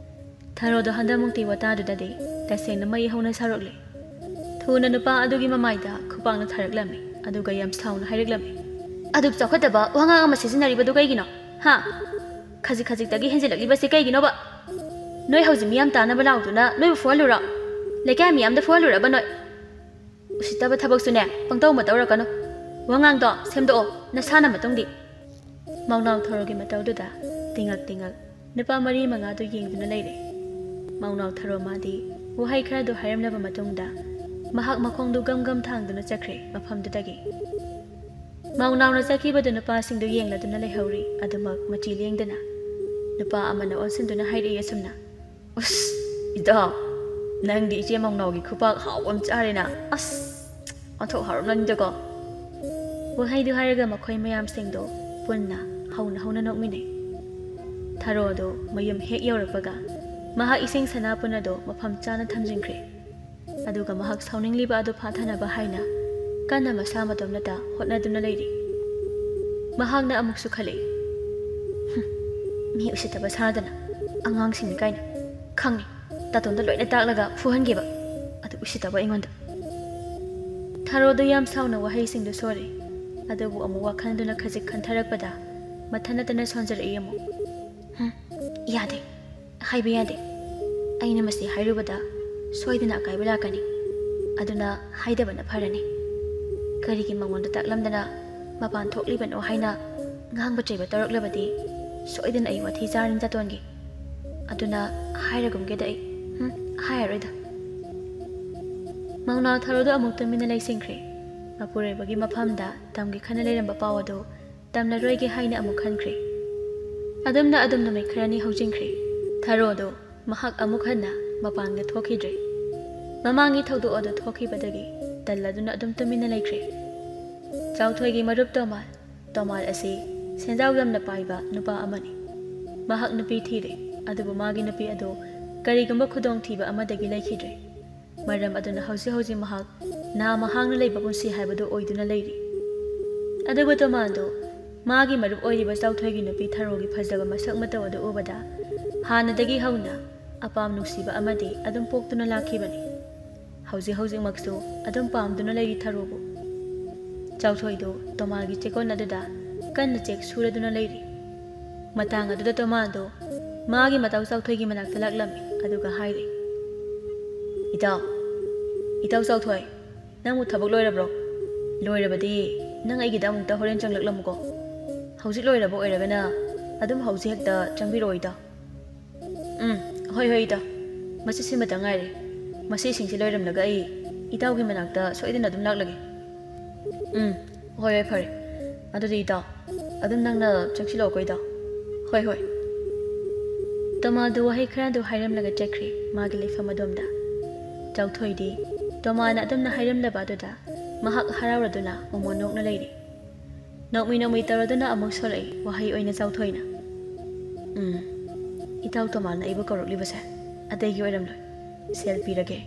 ꯊꯔꯣꯗꯣ ꯍꯟꯗꯛꯃꯨꯛꯇꯤ ꯋꯥꯇꯥꯗꯨꯗꯗꯤ ꯇꯁꯦꯡꯅ ꯃꯩ ꯍꯧꯅ ꯁꯥꯎꯔꯛꯂꯦ꯫ ꯊꯨꯅ ꯅꯨꯄꯥ ꯑꯗꯨꯒꯤ ꯃꯃꯥꯏꯗ ꯈꯨꯄꯥꯛꯅ ꯊꯥꯔꯛꯂꯝꯃꯤ, ꯑꯗꯨꯒ ꯌꯥꯝ ꯁꯥꯎꯅ ꯍꯥꯏꯔꯛꯂꯝꯃꯤ, "ꯑꯗꯨꯛ ꯆꯥꯎꯈꯠꯇꯕ ꯋꯥꯉꯥꯡ ꯑꯃ ꯁꯤꯖꯤꯟꯅꯔꯤꯕꯗꯨ ꯀꯩꯒꯤꯅꯣ? ꯍꯥ? ꯈꯖꯤꯛ ꯈꯖꯤꯛꯇꯒꯤ ꯍꯦꯟꯖꯤꯜꯂꯛꯂꯤꯕꯁꯤ ꯀꯩꯒꯤꯅꯣꯕ? ꯅꯣꯏ ꯍꯧꯖꯤꯛ ꯃꯤꯌꯥꯝ ꯇꯥꯅꯕ ꯂꯥꯎꯗꯨꯅ ꯅꯣꯏꯕꯨ ꯐꯨꯍꯜꯂꯨꯔꯣ? ꯂꯩꯀꯥꯏ ꯃꯤꯌꯥꯝꯗ ꯐꯨꯍꯜꯂꯨꯔꯕ ꯅꯣꯏ? ꯎꯁꯤꯠꯇꯕ ꯊꯕꯛꯁꯨꯅꯦ, ꯄꯪꯇꯧ ꯃꯇꯧꯔꯛꯀꯅꯨ꯫ ꯋꯥꯉꯥꯡꯗꯣ ꯁꯦꯝꯗꯣꯛꯑꯣ, ꯅꯁꯥꯅ ꯃꯇꯨꯡꯗꯤ꯫" ꯃꯧꯅꯥꯎ ꯊꯔꯣꯒꯤ ꯃꯇꯧꯗꯨꯗ ꯇꯤꯡꯉꯛ ꯇꯤꯡꯉꯛ ꯅꯨꯄꯥ ꯃꯔꯤ ꯃꯉꯥꯗꯨ ꯌꯦꯡꯗꯨꯅ ꯂꯩꯔꯦ꯫ ꯃꯧꯅꯥꯎ ꯊꯔꯣ ꯃꯥꯗꯤ ꯋꯥꯍꯩ ꯈꯔꯗꯨ ꯍꯥꯏꯔꯝꯂꯕ ꯃꯇꯨꯡꯗ ꯃꯍꯥꯛ ꯃꯈꯣꯡꯗꯨ ꯒꯝ ꯒꯝ ꯊꯥꯡꯗꯨꯅ ꯆꯠꯈ꯭ꯔꯦ ꯃꯐꯝꯗꯨꯗꯒꯤ꯫ ꯃꯧꯅꯥꯎꯅ ꯆꯠꯈꯤꯕꯗꯨ ꯅꯨꯄꯥꯁꯤꯡꯗꯨ ꯌꯦꯡꯂꯗꯨꯅ ꯂꯩꯍꯧꯔꯤ, ꯑꯗꯨꯃꯛ ꯃꯆꯤ ꯂꯦꯡꯗꯅ꯫ ꯅꯨꯄꯥ ꯑꯃꯅ ꯑꯣꯟꯁꯤꯟꯗꯨꯅ ꯍꯥꯏꯔꯛꯏ ꯑꯁꯨꯝꯅ, "ꯎꯁ, ꯏꯇꯥꯎ, ꯅꯪꯗꯤ ꯏꯆꯦ ꯃꯧꯅꯥꯎꯒꯤ ꯈꯨꯄꯥꯛ ꯍꯥꯎꯕ ꯑꯃ ꯆꯥꯔꯦꯅ꯫ ꯑꯁ, ꯑꯣꯟꯊꯣꯛ ꯍꯥꯎꯔꯝꯂꯅꯤꯗꯀꯣ꯫" ꯋꯥꯍꯩꯗꯨ ꯍꯥꯏꯔꯒ ꯃꯈꯣꯏ ꯃꯌꯥꯝꯁꯤꯡꯗꯣ ꯄꯨꯟꯅ ꯍꯧꯅ ꯍꯧꯅ ꯅꯣꯛꯃꯤꯟꯅꯩ꯫ ꯊꯔꯣꯗꯣ ꯃꯌꯨꯝ ꯍꯦꯛ ꯌꯧꯔꯛꯄꯒ ꯃꯍꯥꯛ ꯏꯁꯤꯡ ꯁꯅꯥ ꯄꯨꯟꯅꯗꯣ ꯃꯐꯝ ꯆꯥꯅ ꯊꯝꯖꯤꯟꯈ꯭ꯔꯦ꯫ ꯑꯗꯨꯒ ꯃꯍꯥꯛ ꯁꯥꯎꯅꯤꯡꯂꯤꯕ ꯑꯗꯨ ꯐꯥꯊꯅꯕ ꯍꯥꯏꯅ ꯀꯟꯅ ꯃꯁꯥ ꯃꯇꯣꯝꯇꯇ ꯍꯣꯠꯅꯗꯨꯅ ꯂꯩꯔꯤ꯫ ꯃꯍꯥꯛꯅ ꯑꯃꯨꯛꯁꯨ ꯈꯜꯂꯛꯏ, "ꯍꯨꯝ, ꯃꯤ ꯎꯁꯤꯠꯇꯕ ꯁꯥꯗꯅ ꯑꯉꯥꯡꯁꯤꯡꯅꯤ ꯀꯥꯏꯅ꯫ ꯈꯪꯉꯤ, ꯇꯥꯇꯣꯟꯗ ꯂꯣꯏꯅ ꯇꯥꯛꯂꯒ ꯐꯨꯍꯟꯒꯦꯕ꯫ ꯑꯗꯨ ꯎꯁꯤꯠꯇꯕ ꯑꯩꯉꯣꯟꯗ꯫" ꯊꯔꯣꯗꯨ ꯌꯥꯝ ꯁꯥꯎꯅ ꯋꯥꯍꯩꯁꯤꯡꯗꯨ ꯁꯣꯔꯦ, ꯑꯗꯨꯕꯨ ꯑꯃꯨꯛ ꯋꯥꯈꯜꯗꯨꯅ ꯈꯖꯤꯛ ꯈꯟꯊꯔꯛꯄꯗ ꯃꯊꯟ ꯅꯠꯇꯅ ꯁꯣꯟꯖꯔꯛꯏ ꯑꯃꯨꯛ꯫ "ꯍꯨꯝ, ꯌꯥꯗꯦ, ꯍꯥꯏꯕ ꯌꯥꯗꯦ꯫ ꯑꯩꯅ ꯃꯁꯤ ꯍꯥꯏꯔꯨꯕꯗ ꯁꯣꯏꯗꯅ ꯑꯀꯥꯏꯕ ꯂꯥꯛꯀꯅꯤ꯫ ꯑꯗꯨꯅ ꯍꯥꯏꯗꯕꯅ ꯐꯔꯅꯤ꯫ ꯀꯔꯤꯒꯤ ꯃꯉꯣꯟꯗ ꯇꯥꯛꯂꯝꯗꯅ ꯃꯄꯥꯟ ꯊꯣꯛꯂꯤꯕꯅꯣ ꯍꯥꯏꯅ ꯉꯥꯡꯕ ꯆꯩꯕ ꯇꯧꯔꯛꯂꯕꯗꯤ ꯁꯣꯏꯗꯅ ꯑꯩ ꯋꯥꯊꯤ ꯆꯥꯔꯅꯤ ꯇꯥꯇꯣꯟꯒꯤ꯫ ꯑꯗꯨꯅ ꯍꯥꯏꯔꯒꯨꯝꯒꯦꯗ ꯑꯩ꯫ ꯍꯨꯝ, ꯍꯥꯏꯔꯔꯣꯏꯗ꯫" ꯃꯧꯅꯥ ꯊꯔꯣꯗꯣ ꯑꯃꯨꯛ ꯇꯨꯃꯤꯟꯅ ꯂꯩꯁꯤꯟꯈ꯭ꯔꯦ꯫ ꯃꯄꯨꯔꯣꯏꯕꯒꯤ ꯃꯐꯝꯗ ꯇꯝꯒꯦ ꯈꯟꯅ ꯂꯩꯔꯝꯕ ꯄꯥꯎ ꯑꯗꯨ ꯇꯝꯂꯔꯣꯏꯒꯦ ꯍꯥꯏꯅ ꯑꯃꯨꯛ ꯈꯟꯈ꯭ꯔꯦ꯫ ꯑꯗꯨꯝꯅ ꯑꯗꯨꯝ ꯅꯨꯃꯤꯠ ꯈꯔꯅꯤ ꯍꯧꯖꯤꯟꯈ꯭ꯔꯦ꯫ ꯊꯔꯣꯗꯣ ꯃꯍꯥꯛ ꯑꯃꯨꯛ ꯍꯟꯅ ꯃꯄꯥꯟꯒ ꯊꯣꯛꯈꯤꯗ꯭ꯔꯦ꯫ ꯃꯃꯥꯡꯒꯤ ꯊꯧꯗꯣꯛ ꯑꯗꯨ ꯊꯣꯛꯈꯤꯕꯗꯒꯤ ꯇꯜꯂꯗꯨꯅ ꯑꯗꯨꯝ ꯇꯨꯃꯤꯟꯅ ꯂꯩꯈ꯭ꯔꯦ꯫ ꯆꯥꯎꯊꯣꯏꯒꯤ ꯃꯔꯨꯞ ꯇꯣꯃꯥꯜ, ꯇꯣꯃꯥꯜ ꯑꯁꯤ ꯁꯦꯟꯖꯥꯎ ꯌꯥꯝꯅ ꯄꯥꯏꯕ ꯅꯨꯄꯥ ꯑꯃꯅꯤ꯫ ꯃꯍꯥꯛ ꯅꯨꯄꯤ ꯊꯤꯔꯦ, ꯑꯗꯨꯕꯨ ꯃꯥꯒꯤ ꯅꯨꯄꯤ ꯑꯗꯨ ꯀꯔꯤꯒꯨꯝꯕ ꯈꯨꯗꯣꯡꯊꯤꯕ ꯑꯃꯗꯒꯤ ꯂꯩꯈꯤꯗ꯭ꯔꯦ꯫ ꯃꯔꯝ ꯑꯗꯨꯅ ꯍꯧꯖꯤꯛ ꯍꯧꯖꯤꯛ ꯃꯍꯥꯛ ꯅꯥꯃ ꯍꯥꯡꯅ ꯂꯩꯕ ꯄꯨꯟꯁꯤ ꯍꯥꯏꯕꯗꯨ ꯑꯣꯏꯗꯨꯅ ꯂꯩꯔꯤ꯫ ꯑꯗꯨꯕꯨ ꯇꯣꯃꯥꯜꯗꯨ ꯃꯥꯒꯤ ꯃꯔꯨꯞ ꯑꯣꯏꯔꯤꯕ ꯆꯥꯎꯊꯣꯏꯒꯤ ꯅꯨꯄꯤ ꯊꯔꯣꯒꯤ ꯐꯖꯕ ꯃꯁꯛ ꯃꯇꯧ ꯑꯗꯨ ꯎꯕꯗ ꯍꯥꯟꯅꯗꯒꯤ ꯍꯧꯅ ꯑꯄꯥꯝ ꯅꯨꯡꯁꯤꯕ ꯑꯃꯗꯤ ꯑꯗꯨꯝ ꯄꯣꯛꯇꯨꯅ ꯂꯥꯛꯈꯤꯕꯅꯤ꯫ ꯍꯧꯖꯤꯛ ꯍꯧꯖꯤꯛꯃꯛꯁꯨ ꯑꯗꯨꯝ ꯄꯥꯝꯗꯨꯅ ꯂꯩꯔꯤ ꯊꯔꯣꯕꯨ꯫ ꯆꯥꯎꯊꯣꯏꯗꯨ ꯇꯣꯃꯥꯒꯤ ꯆꯦꯛꯀꯣꯟ ꯑꯗꯨꯗ ꯀꯟꯅ ꯆꯦꯛ ꯁꯨꯔꯗꯨꯅ ꯂꯩꯔꯤ꯫ ꯃꯇꯥꯡ ꯑꯗꯨꯗ ꯇꯣꯃꯥꯗꯨ ꯃꯥꯒꯤ ꯃꯇꯥꯎ ꯆꯥꯎꯊꯣꯏꯒꯤ ꯃꯅꯥꯛꯇ ꯂꯥꯛꯂꯝꯃꯤ, ꯑꯗꯨꯒ ꯍꯥꯏꯔꯦ, "ꯏꯇꯥꯎ, ꯏꯇꯥꯎ ꯆꯥꯎꯊꯣꯏ, ꯅꯪꯕꯨ ꯊꯕꯛ ꯂꯣꯏꯔꯕ꯭ꯔꯣ? ꯂꯣꯏꯔꯕꯗꯤ ꯅꯪ ꯑꯩꯒꯤꯗ ꯑꯃꯨꯛꯇ ꯍꯣꯔꯦꯟ ꯆꯪꯂꯛꯂꯝꯃꯨꯀꯣ꯫ ꯍꯧꯖꯤꯛ ꯂꯣꯏꯔꯕ ꯑꯣꯏꯔꯒꯅ ꯑꯗꯨꯝ ꯍꯧꯖꯤꯛ ꯍꯦꯛꯇ ꯆꯪꯕꯤꯔꯛꯑꯣ ꯏꯇꯥꯎ꯫" "ꯎꯝ, ꯍꯣꯏ, ꯍꯣꯏ ꯏꯇꯥꯎ꯫ ꯃꯁꯤ ꯁꯤꯃꯇ ꯉꯥꯏꯔꯦ꯫ ꯃꯁꯤꯁꯤꯡꯁꯤ ꯂꯣꯏꯔꯝꯂꯒ ꯑꯩ ꯏꯇꯥꯎꯒꯤ ꯃꯅꯥꯛꯇ ꯁꯣꯏꯗꯅ ꯑꯗꯨꯝ ꯂꯥꯛꯂꯒꯦ꯫" "ꯎꯝ, ꯍꯣꯏ, ꯍꯣꯏ, ꯐꯔꯦ꯫ ꯑꯗꯨꯗꯤ ꯏꯇꯥꯎ, ꯑꯗꯨꯝ ꯅꯪꯅ ꯆꯪꯁꯤꯜꯂꯛꯑꯣꯀꯣ ꯏꯇꯥꯎ꯫" "ꯍꯣꯏ, ꯍꯣꯏ꯫" ꯇꯣꯃꯥꯗꯨ ꯋꯥꯍꯩ ꯈꯔꯗꯨ ꯍꯥꯏꯔꯝꯂꯒ ꯆꯠꯈ꯭ꯔꯦ ꯃꯥꯒꯤ ꯂꯩꯐꯝ ꯑꯗꯣꯝꯗ꯫ ꯆꯥꯎꯊꯣꯏꯗꯤ ꯇꯣꯃꯥꯅ ꯑꯗꯨꯝꯅ ꯍꯥꯏꯔꯝꯂꯕ ꯑꯗꯨꯗ ꯃꯍꯥꯛ ꯍꯔꯥꯎꯔꯗꯨꯅ ꯃꯣꯃꯣꯟ ꯅꯣꯛꯅ ꯂꯩꯔꯤ꯫ ꯅꯣꯛꯃꯤ ꯅꯣꯛꯃꯤ ꯇꯧꯔꯗꯨꯅ ꯑꯃꯨꯛ ꯁꯣꯜꯂꯛꯏ ꯋꯥꯍꯩ ꯑꯣꯏꯅ ꯆꯥꯎꯊꯣꯏꯅ꯫ "ꯎꯝ, ꯏꯇꯥꯎ ꯇꯣꯃꯥꯅ ꯑꯩꯕꯨ ꯀꯧꯔꯛꯂꯤꯕꯁꯦ ꯑꯇꯩꯒꯤ ꯑꯣꯏꯔꯝꯂꯣꯏ꯫ ꯁꯦꯜ ꯄꯤꯔꯒꯦ꯫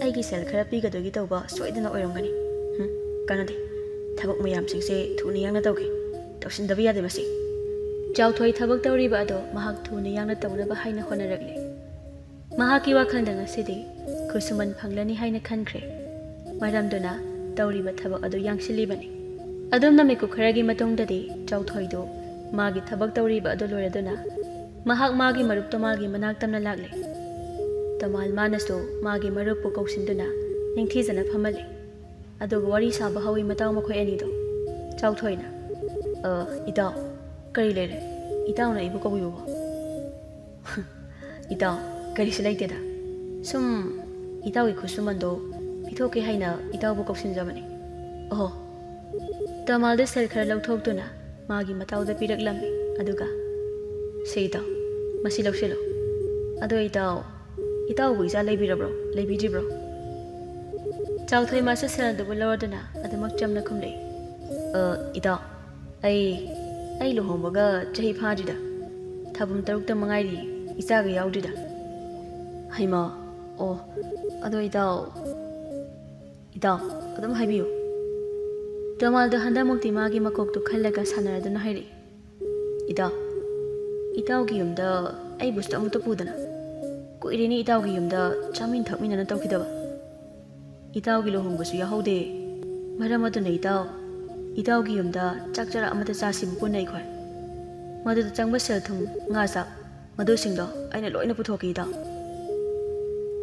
ꯑꯩꯒꯤ ꯁꯦꯜ ꯈꯔ ꯄꯤꯒꯗꯣꯏꯒꯤ ꯇꯧꯕ ꯁꯣꯏꯗꯅ ꯑꯣꯏꯔꯝꯒꯅꯤ꯫ ꯍꯨꯝ, ꯀꯥꯟꯅꯗꯦ꯫ ꯊꯕꯛ ꯃꯌꯥꯝꯁꯤꯡꯁꯦ ꯊꯨꯅ ꯌꯥꯡꯅ ꯇꯧꯒꯦ꯫ ꯇꯧꯁꯤꯟꯗꯕ ꯌꯥꯗꯦ ꯃꯁꯤ꯫" ꯆꯥꯎꯊꯣꯏ ꯊꯕꯛ ꯇꯧꯔꯤꯕ ꯑꯗꯣ ꯃꯍꯥꯛ ꯊꯨꯅ ꯌꯥꯡꯅ ꯇꯧꯅꯕ ꯍꯥꯏꯅ ꯍꯣꯠꯅꯔꯛꯂꯤ꯫ ꯃꯍꯥꯛꯀꯤ ꯋꯥꯈꯜꯗ ꯉꯁꯤꯗꯤ ꯈꯨꯠꯁꯨꯃꯟ ꯐꯪꯂꯅꯤ ꯍꯥꯏꯅ ꯈꯟꯈ꯭ꯔꯦ꯫ ꯃꯔꯝꯗꯨꯅ ꯇꯧꯔꯤꯕ ꯊꯕꯛ ꯑꯗꯨ ꯌꯥꯡꯁꯤꯜꯂꯤꯕꯅꯤ꯫ ꯑꯗꯨꯝꯅ ꯃꯤꯀꯨꯞ ꯈꯔꯒꯤ ꯃꯇꯨꯡꯗꯗꯤ ꯆꯥꯎꯊꯣꯏꯗꯨ ꯃꯥꯒꯤ ꯊꯕꯛ ꯇꯧꯔꯤꯕ ꯑꯗꯨ ꯂꯣꯏꯔꯗꯨꯅ ꯃꯍꯥꯛ ꯃꯥꯒꯤ ꯃꯔꯨꯞ ꯇꯣꯃꯥꯜꯒꯤ ꯃꯅꯥꯛ ꯇꯝꯅ ꯂꯥꯛꯂꯦ꯫ ꯇꯣꯃꯥꯜ ꯃꯥꯅꯁꯨ ꯃꯥꯒꯤ ꯃꯔꯨꯞꯄꯨ ꯀꯧꯁꯤꯟꯗꯨꯅ ꯅꯤꯡꯊꯤꯖꯅ ꯐꯝꯍꯜꯂꯤ꯫ ꯑꯗꯨꯒ ꯋꯥꯔꯤ ꯁꯥꯕ ꯍꯧꯏ ꯃꯇꯥꯎ ꯃꯈꯣꯏ ꯑꯅꯤꯗꯣ꯫ ꯆꯥꯎꯊꯣꯏꯅ, "ꯑ, ꯏꯇꯥꯎ, ꯀꯔꯤ ꯂꯩꯔꯦ? ꯏꯇꯥꯎꯅ ꯑꯩꯕꯨ ꯀꯧꯕꯤꯕꯕꯣ?" "ꯏꯇꯥꯎ, ꯀꯔꯤꯁꯨ ꯂꯩꯇꯦꯗ꯫ ꯁꯨꯝ ꯏꯇꯥꯎꯒꯤ ꯈꯨꯠꯁꯨꯃꯟꯗꯣ ꯄꯤꯊꯣꯛꯀꯦ ꯍꯥꯏꯅ ꯏꯇꯥꯎꯕꯨ ꯀꯧꯁꯤꯟꯖꯕꯅꯤ꯫" "ꯑꯣꯍꯣ꯫" ꯇꯣꯃꯥꯜꯗ ꯁꯦꯜ ꯈꯔ ꯂꯧꯊꯣꯛꯇꯨꯅ ꯃꯥꯒꯤ ꯃꯇꯥꯎꯗ ꯄꯤꯔꯛꯂꯝꯃꯤ꯫ ꯑꯗꯨꯒ, "ꯁꯦ ꯏꯇꯥꯎ, ꯃꯁꯤ ꯂꯧꯁꯤꯜꯂꯣ꯫ ꯑꯗꯣ ꯏꯇꯥꯎ, ꯏꯇꯥꯎꯕꯨ ꯏꯆꯥ ꯂꯩꯕꯤꯔꯕ꯭ꯔꯣ, ꯂꯩꯕꯤꯗ꯭ꯔꯤꯕ꯭ꯔꯣ?" ꯆꯥꯎꯊꯣꯏ ꯃꯥꯁꯨ ꯁꯦꯜꯗꯨꯕꯨ ꯂꯧꯔꯗꯨꯅ ꯑꯗꯨꯃꯛ ꯆꯝꯅ ꯈꯨꯝꯂꯛꯏ, "ꯑ, ꯏꯇꯥꯎ, ꯑꯩ, ꯑꯩ ꯂꯨꯍꯣꯡꯕꯒ ꯆꯍꯤ ꯐꯥꯗ꯭ꯔꯤꯗ꯫ ꯊꯥꯕꯨꯝ ꯇꯔꯨꯛꯇ ꯃꯉꯥꯏꯔꯤ, ꯏꯆꯥꯒ ꯌꯥꯎꯗ꯭ꯔꯤꯗ꯫" "ꯍꯩꯃꯥ, ꯑꯣ, ꯑꯗꯣ ꯏꯇꯥꯎ꯫" "ꯏꯇꯥꯎ, ꯑꯗꯨꯝ ꯍꯥꯏꯕꯤꯌꯨ꯫" ꯇꯣꯃꯥꯜꯗꯣ ꯍꯟꯗꯛꯃꯨꯛꯇꯤ ꯃꯥꯒꯤ ꯃꯀꯣꯛꯇꯨ ꯈꯜꯂꯒ ꯁꯥꯟꯅꯔꯗꯨꯅ ꯍꯥꯏꯔꯛꯏ, "ꯏꯇꯥꯎ, ꯏꯇꯥꯎꯒꯤ ꯌꯨꯝꯗ ꯑꯩꯕꯨꯁꯨ ꯑꯃꯨꯛꯇ ꯄꯨꯗꯅ꯫ ꯀꯨꯏꯔꯦꯅꯦ ꯏꯇꯥꯎꯒꯤ ꯌꯨꯝꯗ ꯆꯥꯃꯤꯟ ꯊꯛꯃꯤꯟꯅꯅ ꯇꯧꯈꯤꯗꯕ꯫ ꯏꯇꯥꯎꯒꯤ ꯂꯨꯍꯣꯡꯕꯁꯨ ꯌꯥꯎꯍꯧꯗꯦ꯫ ꯃꯔꯝ ꯑꯗꯨꯅ ꯏꯇꯥꯎ, ꯏꯇꯥꯎꯒꯤ ꯌꯨꯝꯗ ꯆꯥꯛ ꯆꯔꯥ ꯑꯃꯇ ꯆꯥꯁꯤꯕꯨ ꯄꯨꯟꯅ ꯑꯩꯈꯣꯏ꯫ ꯃꯗꯨꯗ ꯆꯪꯕ ꯁꯦꯜ ꯊꯨꯝ, ꯉꯥ ꯆꯥꯛ, ꯃꯗꯨꯁꯤꯡꯗꯣ ꯑꯩꯅ ꯂꯣꯏꯅ ꯄꯨꯊꯣꯛꯀꯦ ꯏꯇꯥꯎ"꯫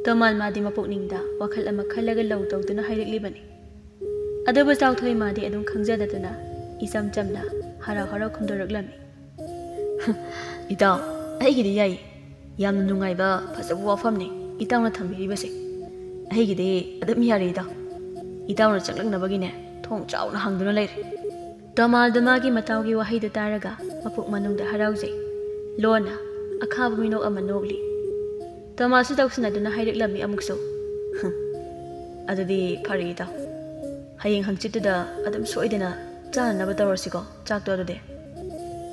ꯇꯣꯃꯥꯜ ꯃꯥꯗꯤ ꯃꯄꯨꯛꯅꯤꯡꯗ ꯋꯥꯈꯜ ꯑꯃ ꯈꯜꯂꯒ ꯂꯧ ꯇꯧꯗꯨꯅ ꯍꯥꯏꯔꯛꯂꯤꯕꯅꯤ꯫ ꯑꯗꯨꯕꯨ ꯆꯥꯎꯊꯣꯏ ꯃꯥꯗꯤ ꯑꯗꯨꯝ ꯈꯪꯖꯗꯗꯨꯅ ꯏꯆꯝ ꯆꯝꯅ ꯍꯔꯥꯎ ꯍꯔꯥꯎ ꯈꯨꯝꯗꯣꯔꯛꯂꯝꯃꯤ꯫ "ꯏꯇꯥꯎ, ꯑꯩꯒꯤꯗꯤ ꯌꯥꯏ꯫ ꯌꯥꯝꯅ ꯅꯨꯡꯉꯥꯏꯕ ꯐꯖꯕ ꯋꯥꯐꯝꯅꯤ ꯏꯇꯥꯎꯅ ꯊꯝꯕꯤꯔꯤꯕꯁꯦ꯫ ꯑꯩꯒꯤꯗꯤ ꯑꯗꯨꯝ ꯌꯥꯔꯦ ꯏꯇꯥꯎ꯫ ꯏꯇꯥꯎꯅ ꯆꯪꯂꯛꯅꯕꯒꯤꯅꯦ ꯊꯣꯡ ꯆꯥꯎꯅ ꯍꯥꯡꯗꯨꯅ ꯂꯩꯔꯦ"꯫ ꯇꯣꯃꯥꯜꯗꯣ ꯃꯥꯒꯤ ꯃꯇꯥꯎꯒꯤ ꯋꯥꯍꯩꯗꯨ ꯇꯥꯔꯒ ꯃꯄꯨꯛ ꯃꯅꯨꯡꯗ ꯍꯔꯥꯎꯖꯩ꯫ ꯂꯣꯟꯅ ꯑꯈꯥꯕ ꯃꯤꯅꯣꯛ ꯑꯃ ꯅꯣꯛꯂꯤ꯫ ꯇꯣꯃꯥꯜꯁꯨ ꯇꯧꯁꯤꯟꯅꯗꯨꯅ ꯍꯥꯏꯔꯛꯂꯝꯃꯤ ꯑꯃꯨꯛꯁꯨ, "ꯍꯨꯝ, ꯑꯗꯨꯗꯤ ꯐꯔꯦ ꯏꯇꯥꯎ꯫ ꯍꯌꯦꯡ ꯍꯪꯆꯤꯠꯇꯨꯗ ꯑꯗꯨꯝ ꯁꯣꯏꯗꯅ ꯆꯥꯅꯅꯕ ꯇꯧꯔꯁꯤꯀꯣ ꯆꯥꯛꯇꯣ꯫ ꯑꯗꯨꯗꯤ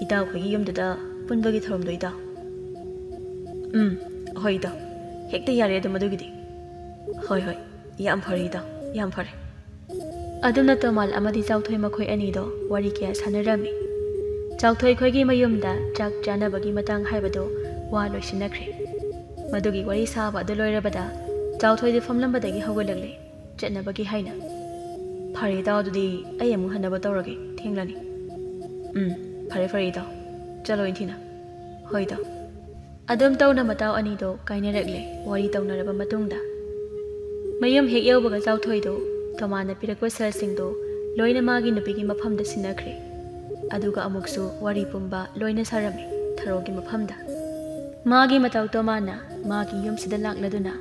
ꯏꯇꯥꯎꯈꯣꯏꯒꯤ ꯌꯨꯝꯗꯨꯗ ꯄꯨꯟꯕꯒꯤ ꯊꯧꯔꯝꯗꯣ ꯏꯇꯥꯎ"꯫ "ꯎꯝ, ꯍꯣꯏ ꯏꯇꯥꯎ, ꯍꯦꯛꯇ ꯌꯥꯔꯦ ꯑꯗꯨꯝ ꯑꯗꯨꯒꯤꯗꯤ"꯫ "ꯍꯣꯏ ꯍꯣꯏ, ꯌꯥꯝ ꯐꯔꯦ ꯏꯇꯥꯎ, ꯌꯥꯝ ꯐꯔꯦ"꯫ ꯑꯗꯨꯝꯅ ꯇꯣꯃꯥꯜ ꯑꯃꯗꯤ ꯆꯥꯎꯊꯣꯏ ꯃꯈꯣꯏ ꯑꯅꯤꯗꯣ ꯋꯥꯔꯤ ꯀꯌꯥ ꯁꯥꯟꯅꯔꯝꯃꯤ꯫ ꯆꯥꯎꯊꯣꯏ ꯈꯣꯏꯒꯤ ꯃꯌꯨꯝꯗ ꯆꯥꯛ ꯆꯥꯅꯕꯒꯤ ꯃꯇꯥꯡ ꯍꯥꯏꯕꯗꯣ ꯋꯥ ꯂꯣꯏꯁꯤꯟꯅꯈ꯭ꯔꯦ꯫ ꯃꯗꯨꯒꯤ ꯋꯥꯔꯤ ꯁꯥꯕ ꯑꯗꯨ ꯂꯣꯏꯔꯕꯗ ꯆꯥꯎꯊꯣꯏꯗꯤ ꯐꯝꯂꯝꯕꯗꯒꯤ ꯍꯧꯒꯠꯂꯛꯂꯦ꯫ ꯆꯠꯅꯕꯒꯤ ꯍꯥꯏꯅ꯫ "ꯐꯔꯦ ꯏꯇꯥꯎ, ꯑꯗꯨꯗꯤ ꯑꯩ ꯑꯃꯨꯛ ꯍꯟꯅꯕ ꯇꯧꯔꯒꯦ, ꯊꯦꯡꯂꯅꯤ"꯫ "ꯎꯝ, ꯐꯔꯦ ꯐꯔꯦ ꯏꯇꯥꯎ, ꯆꯠꯂꯣ ꯏꯟꯊꯤꯅ"꯫ "ꯍꯣꯏ ꯏꯇꯥꯎ"꯫ ꯑꯗꯨꯝ ꯇꯧꯅ ꯃꯇꯥꯎ ꯑꯅꯤꯗꯣ ꯀꯥꯏꯅꯔꯛꯂꯦ꯫ ꯋꯥꯔꯤ ꯇꯧꯅꯔꯕ ꯃꯇꯨꯡꯗ ꯃꯌꯨꯝ ꯍꯦꯛ ꯌꯧꯕꯒ ꯆꯥꯎꯊꯣꯏꯗꯣ ꯇꯣꯃꯥꯅ ꯄꯤꯔꯛꯄ ꯁꯦꯜꯁꯤꯡꯗꯣ ꯂꯣꯏꯅ ꯃꯥꯒꯤ ꯅꯨꯄꯤꯒꯤ ꯃꯐꯝꯗ ꯁꯤꯟꯅꯈ꯭ꯔꯦ꯫ ꯑꯗꯨꯒ ꯑꯃꯨꯛꯁꯨ ꯋꯥꯔꯤ ꯄꯨꯝꯕ ꯂꯣꯏꯅ ꯁꯥꯔꯝꯃꯤ ꯊꯔꯣꯒꯤ ꯃꯐꯝꯗ꯫ ꯃꯥꯒꯤ ꯃꯇꯧ ꯇꯣꯃꯥꯅ ꯃꯥꯒꯤ ꯌꯨꯝꯁꯤꯗ ꯂꯥꯛꯂꯗꯨꯅ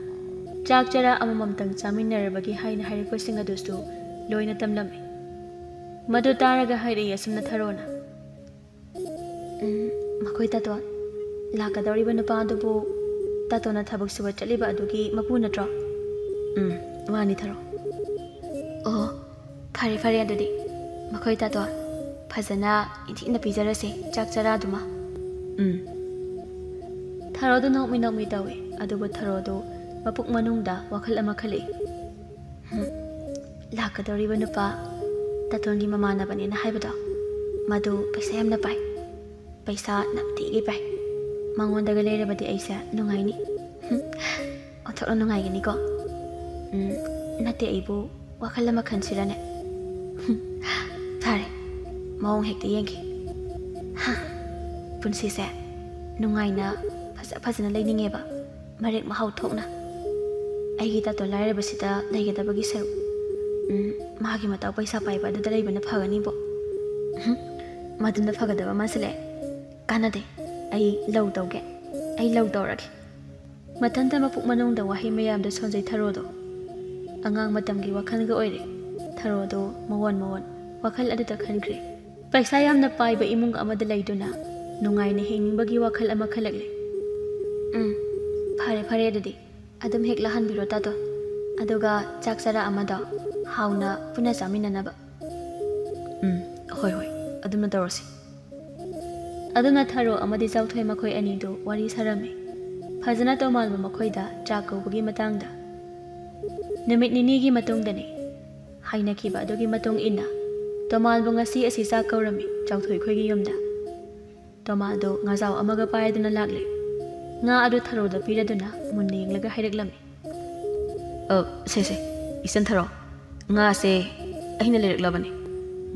ꯆꯥꯛ ꯆꯔꯥ ꯑꯃꯃꯝꯇꯪ ꯆꯥꯃꯤꯟꯅꯔꯕꯒꯤ ꯍꯥꯏꯅ ꯍꯥꯏꯔꯛꯄꯁꯤꯡ ꯑꯗꯨꯁꯨ ꯂꯣꯏꯅ ꯇꯝꯂꯝꯃꯤ꯫ ꯃꯗꯨ ꯇꯥꯔꯒ ꯍꯥꯏꯔꯛꯏ ꯑꯁꯨꯝꯅ ꯊꯔꯣꯅ, "ꯎꯝ, ꯃꯈꯣꯏ ꯇꯥꯇꯣꯟ, ꯂꯥꯛꯀꯗꯧꯔꯤꯕ ꯅꯨꯄꯥ ꯑꯗꯨꯕꯨ ꯇꯥꯇꯣꯟꯅ ꯊꯕꯛ ꯁꯨꯕ ꯆꯠꯂꯤꯕ ꯑꯗꯨꯒꯤ ꯃꯄꯨ ꯅꯠꯇ꯭ꯔꯣ?" "ꯎꯝ, ꯃꯥꯅꯤ ꯊꯔꯣ"꯫ "ꯑꯣ, ꯐꯔꯦ ꯐꯔꯦ, ꯑꯗꯨꯗꯤ ꯃꯈꯣꯏ ꯇꯥꯇꯣꯟ ꯐꯖꯅ ꯏꯟꯊꯤꯅ ꯄꯤꯖꯔꯁꯦ ꯆꯥꯛ ꯆꯔꯥꯗꯨꯃ"꯫ "ꯎꯝ"꯫ ꯊꯔꯣꯗꯨ ꯅꯣꯛꯃꯤ ꯅꯣꯛꯃꯤ ꯇꯧꯏ, ꯑꯗꯨꯕꯨ ꯊꯔꯣꯗꯨ ꯃꯄꯨꯛ ꯃꯅꯨꯡꯗ ꯋꯥꯈꯜ ꯑꯃ ꯈꯜꯂꯛꯏ꯫ "ꯍꯨꯝ, ꯂꯥꯛꯀꯗꯧꯔꯤꯕ ꯅꯨꯄꯥ ꯇꯥꯇꯣꯟꯒꯤ ꯃꯃꯥꯟꯅꯕꯅꯦꯅ ꯍꯥꯏꯕꯗꯣ, ꯃꯗꯨ ꯄꯩꯁꯥ ꯌꯥꯝꯅ ꯄꯥꯏ꯫ ꯄꯩꯁꯥ ꯅꯝꯊꯤꯒꯩ ꯄꯥꯏ꯫ ꯃꯉꯣꯟꯗꯒ ꯂꯩꯔꯕꯗꯤ ꯑꯩꯁꯦ ꯅꯨꯡꯉꯥꯏꯅꯤ꯫ ꯍꯨꯝ, ꯑꯣꯟꯊꯣꯛꯅ ꯅꯨꯡꯉꯥꯏꯒꯅꯤꯀꯣ꯫ ꯎꯝ, ꯅꯠꯇꯦ, ꯑꯩꯕꯨ ꯋꯥꯈꯜ ꯑꯃ ꯈꯟꯁꯤꯔꯅꯦ? ꯍꯨꯝ, ꯐꯔꯦ, ꯃꯑꯣꯡ ꯍꯦꯛꯇ ꯌꯦꯡꯒꯦ꯫ ꯍꯥ, ꯄꯨꯟꯁꯤꯁꯦ ꯅꯨꯡꯉꯥꯏꯅ ꯐꯖ ꯐꯖꯅ ꯂꯩꯅꯤꯡꯉꯦꯕ, ꯃꯔꯦꯛ ꯃꯍꯥꯎ ꯊꯣꯛꯅ꯫ ꯑꯩꯒꯤ ꯇꯥꯇꯣꯟ ꯂꯥꯏꯔꯕꯁꯤꯗ ꯂꯩꯒꯗꯕꯒꯤ ꯁꯔꯨꯛ, ꯎꯝ, ꯃꯥꯒꯤ ꯃꯇꯥꯎ ꯄꯩꯁꯥ ꯄꯥꯏꯕ ꯑꯗꯨꯗ ꯂꯩꯕꯅ ꯐꯒꯅꯤꯕꯣ꯫ ꯎꯝ, ꯃꯗꯨꯅ ꯐꯒꯗꯕ ꯃꯥꯟꯁꯤꯜꯂꯛꯑꯦ꯫ ꯀꯥꯟꯅꯗꯦ, ꯑꯩ ꯂꯧ ꯇꯧꯒꯦ, ꯑꯩ ꯂꯧ ꯇꯧꯔꯒꯦ꯫ ꯃꯊꯟꯇ ꯃꯄꯨꯛ ꯃꯅꯨꯡꯗ ꯋꯥꯍꯩ ꯃꯌꯥꯝꯗ ꯁꯣꯟꯖꯩ ꯊꯔꯣꯗꯣ꯫ ꯑꯉꯥꯡ ꯃꯇꯝꯒꯤ ꯋꯥꯈꯜꯒ ꯑꯣꯏꯔꯦ꯫ ꯊꯔꯣꯗꯣ ꯃꯋꯣꯟ ꯃꯋꯣꯟ ꯋꯥꯈꯜ ꯑꯗꯨꯗ ꯈꯟꯈ꯭ꯔꯦ꯫ ꯄꯩꯁꯥ ꯌꯥꯝꯅ ꯄꯥꯏꯕ ꯏꯃꯨꯡ ꯑꯃꯗ ꯂꯩꯗꯨꯅ ꯅꯨꯡꯉꯥꯏꯅ ꯍꯤꯡꯅꯤꯡꯕꯒꯤ ꯋꯥꯈꯜ ꯑꯃ ꯈꯜꯂꯛꯂꯦ꯫ ꯎꯝ, ꯐꯔꯦ ꯐꯔꯦ, ꯑꯗꯨꯗꯤ ꯑꯗꯨꯝ ꯍꯦꯛ ꯂꯥꯛꯍꯟꯕꯤꯔꯣ ꯇꯥꯇꯣꯟ꯫ ꯑꯗꯨꯒ ꯆꯥꯛ ꯆꯔꯥ ꯑꯃꯗꯣ ꯍꯥꯎꯅ ꯄꯨꯟꯅ ꯆꯥꯃꯤꯟꯅꯅꯕ꯫ ꯎꯝ, ꯍꯣꯏ ꯍꯣꯏ, ꯑꯗꯨꯝꯅ ꯇꯧꯔꯁꯤ꯫ ꯑꯗꯨꯅ ꯊꯔꯣ ꯑꯃꯗꯤ ꯆꯥꯎꯊꯣꯏ ꯃꯈꯣꯏ ꯑꯅꯤꯗꯨ ꯋꯥꯔꯤ ꯁꯥꯔꯝꯃꯤ꯫ ꯐꯖꯅ ꯇꯣꯃꯥꯜꯕꯨ ꯃꯈꯣꯏꯗ ꯆꯥꯛ ꯀꯧꯕꯒꯤ ꯃꯇꯥꯡꯗ꯫ ꯅꯨꯃꯤꯠ ꯅꯤꯅꯤꯒꯤ ꯃꯇꯨꯡꯗꯅꯤ꯫ ꯍꯥꯏꯅꯈꯤꯕ ꯑꯗꯨꯒꯤ ꯃꯇꯨꯡ ꯏꯟꯅ ꯇꯣꯃꯥꯜꯕꯨ ꯉꯁꯤ ꯑꯁꯤ ꯆꯥꯛ ꯀꯧꯔꯝꯃꯤ ꯆꯥꯎꯊꯣꯏ ꯈꯣꯏꯒꯤ ꯌꯨꯝꯗ꯫ ꯇꯣꯃꯥꯜꯗꯨ ꯉꯥꯖꯥꯎ ꯑꯃꯒ ꯄꯥꯏꯗꯨꯅ ꯂꯥꯛꯂꯦ꯫ ꯉꯥ ꯑꯗꯨ ꯊꯔꯣꯗ ꯄꯤꯔꯗꯨꯅ ꯃꯨꯟꯅ ꯌꯦꯡꯂꯒ ꯍꯥꯏꯔꯛꯂꯝꯃꯤ꯫ "ꯑ, ꯁꯦ, ꯁꯦ, ꯏꯆꯟ ꯊꯔꯣ, ꯉꯥꯁꯦ ꯑꯩꯅ ꯂꯩꯔꯛꯂꯕꯅꯤ꯫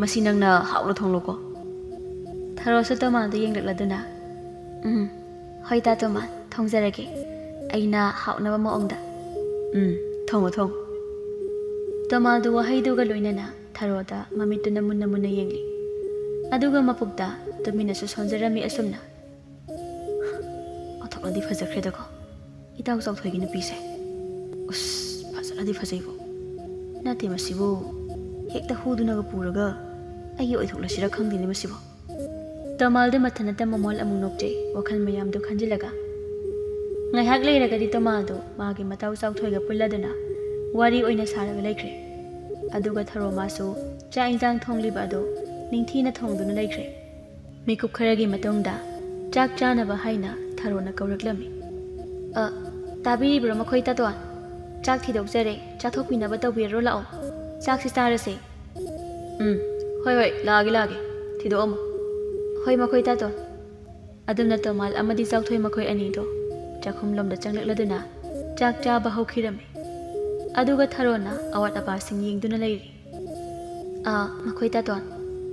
ꯃꯁꯤ ꯅꯪꯅ ꯍꯥꯎꯅ ꯊꯣꯡꯂꯨꯀꯣ꯫" ꯊꯔꯣꯁꯨ ꯇꯣꯃꯥꯜꯗ ꯌꯦꯡꯂꯛꯂꯗꯨꯅ, "ꯎꯝ, ꯍꯣꯏ ꯇꯥ ꯇꯣꯃꯥꯜ, ꯊꯣꯡꯖꯔꯒꯦ꯫ ꯑꯩꯅ ꯍꯥꯎꯅꯕ ꯃꯑꯣꯡꯗ꯫" "ꯎꯝ, ꯊꯣꯡꯉꯨ, ꯊꯣꯡꯉꯨ꯫" ꯇꯣꯃꯥꯜꯗꯨ ꯋꯥꯍꯩꯗꯨꯒ ꯂꯣꯏꯅꯅ ꯊꯔꯣꯗ ꯃꯃꯤꯠꯇꯨꯅ ꯃꯨꯟꯅ ꯃꯨꯟꯅ ꯌꯦꯡꯂꯤ꯫ ꯑꯗꯨꯒ ꯃꯄꯨꯛꯇ ꯇꯨꯃꯤꯟꯅꯁꯨ ꯁꯣꯟꯖꯔꯝꯃꯤ ꯑꯁꯨꯝꯅ꯫ ꯑꯣꯟꯊꯣꯛꯅꯗꯤ ꯐꯖꯈ꯭ꯔꯦꯗꯀꯣ, ꯏꯇꯥꯎ ꯆꯥꯎꯊꯣꯏꯒꯤ ꯅꯨꯄꯤꯁꯦ꯫ ꯎꯁ, ꯐꯖꯅꯗꯤ ꯐꯖꯩꯕꯣ꯫ ꯅꯠꯇꯦ ꯃꯁꯤꯕꯨ, ꯍꯦꯛꯇ ꯍꯨꯗꯨꯅꯒ ꯄꯨꯔꯒ ꯑꯩꯒꯤ ꯑꯣꯏꯊꯣꯛꯂꯁꯤꯔ ꯈꯪꯗꯦꯅꯦ ꯃꯁꯤꯕꯣ꯫ ꯇꯣꯃꯥꯜꯗꯨ ꯃꯊꯟꯇ ꯃꯃꯣꯜ ꯑꯃꯨꯛ ꯅꯣꯛꯆꯩ, ꯋꯥꯈꯜ ꯃꯌꯥꯝꯗꯨ ꯈꯟꯖꯤꯜꯂꯒ꯫ ꯉꯥꯏꯍꯥꯛ ꯂꯩꯔꯒꯗꯤ ꯇꯣꯃꯥꯜꯗꯨ ꯃꯥꯒꯤ ꯃꯇꯥꯎ ꯆꯥꯎꯊꯣꯏꯒ ꯄꯨꯜꯂꯗꯨꯅ ꯋꯥꯔꯤ ꯑꯣꯏꯅ ꯁꯥꯔꯒ ꯂꯩꯈ꯭ꯔꯦ꯫ ꯑꯗꯨꯒ ꯊꯔꯣ ꯃꯥꯁꯨ ꯆꯥꯛ ꯏꯟꯖꯥꯡ ꯊꯣꯡꯂꯤꯕ ꯑꯗꯨ ꯅꯤꯡꯊꯤꯅ ꯊꯣꯡꯗꯨꯅ ꯂꯩꯈ꯭ꯔꯦ꯫ ꯃꯤꯀꯨꯞ ꯈꯔꯒꯤ ꯃꯇꯨꯡꯗ ꯆꯥꯛ ꯆꯥꯅꯕ ꯍꯥꯏꯅ ꯊꯔꯣꯅ ꯀꯧꯔꯛꯂꯝꯃꯤ꯫ "ꯑ, ꯇꯥꯕꯤꯔꯤꯕ꯭ꯔꯣ ꯃꯈꯣꯏ ꯇꯥꯇꯣꯟ? ꯆꯥꯛ ꯊꯤꯗꯣꯛꯆꯔꯦ, ꯆꯥꯊꯣꯛꯄꯤꯅꯕ ꯇꯧꯕꯤꯔꯔꯣ ꯂꯥꯛꯑꯣ, ꯆꯥꯛꯁꯤ ꯆꯥꯔꯁꯦ꯫" ꯎꯝ, ꯍꯣꯏ, ꯍꯣꯏ, ꯂꯥꯛꯑꯒꯦ, ꯂꯥꯛꯑꯒꯦ꯫ ꯊꯤꯗꯣꯛꯑꯝꯃꯣ꯫ ꯍꯣꯏ, ꯃꯈꯣꯏ ꯇꯥꯇꯣꯟ꯫ ꯑꯗꯨꯝꯅ ꯇꯣꯃꯥꯜ ꯑꯃꯗꯤ ꯆꯥꯎꯊꯣꯏ ꯃꯈꯣꯏ ꯑꯅꯤꯗꯣ ꯆꯥꯛꯈꯨꯝꯂꯣꯝꯗ ꯆꯪꯂꯛꯂꯗꯨꯅ ꯆꯥꯛ ꯆꯥꯕ ꯍꯧꯈꯤꯔꯝꯃꯤ꯫ ꯑꯗꯨꯒ ꯊꯔꯣꯅ ꯑꯋꯥꯠ ꯑꯄꯥꯁꯤꯡ ꯌꯦꯡꯗꯨꯅ ꯂꯩꯔꯤ꯫ "ꯑꯥ, ꯃꯈꯣꯏ ꯇꯥꯇꯣꯟ,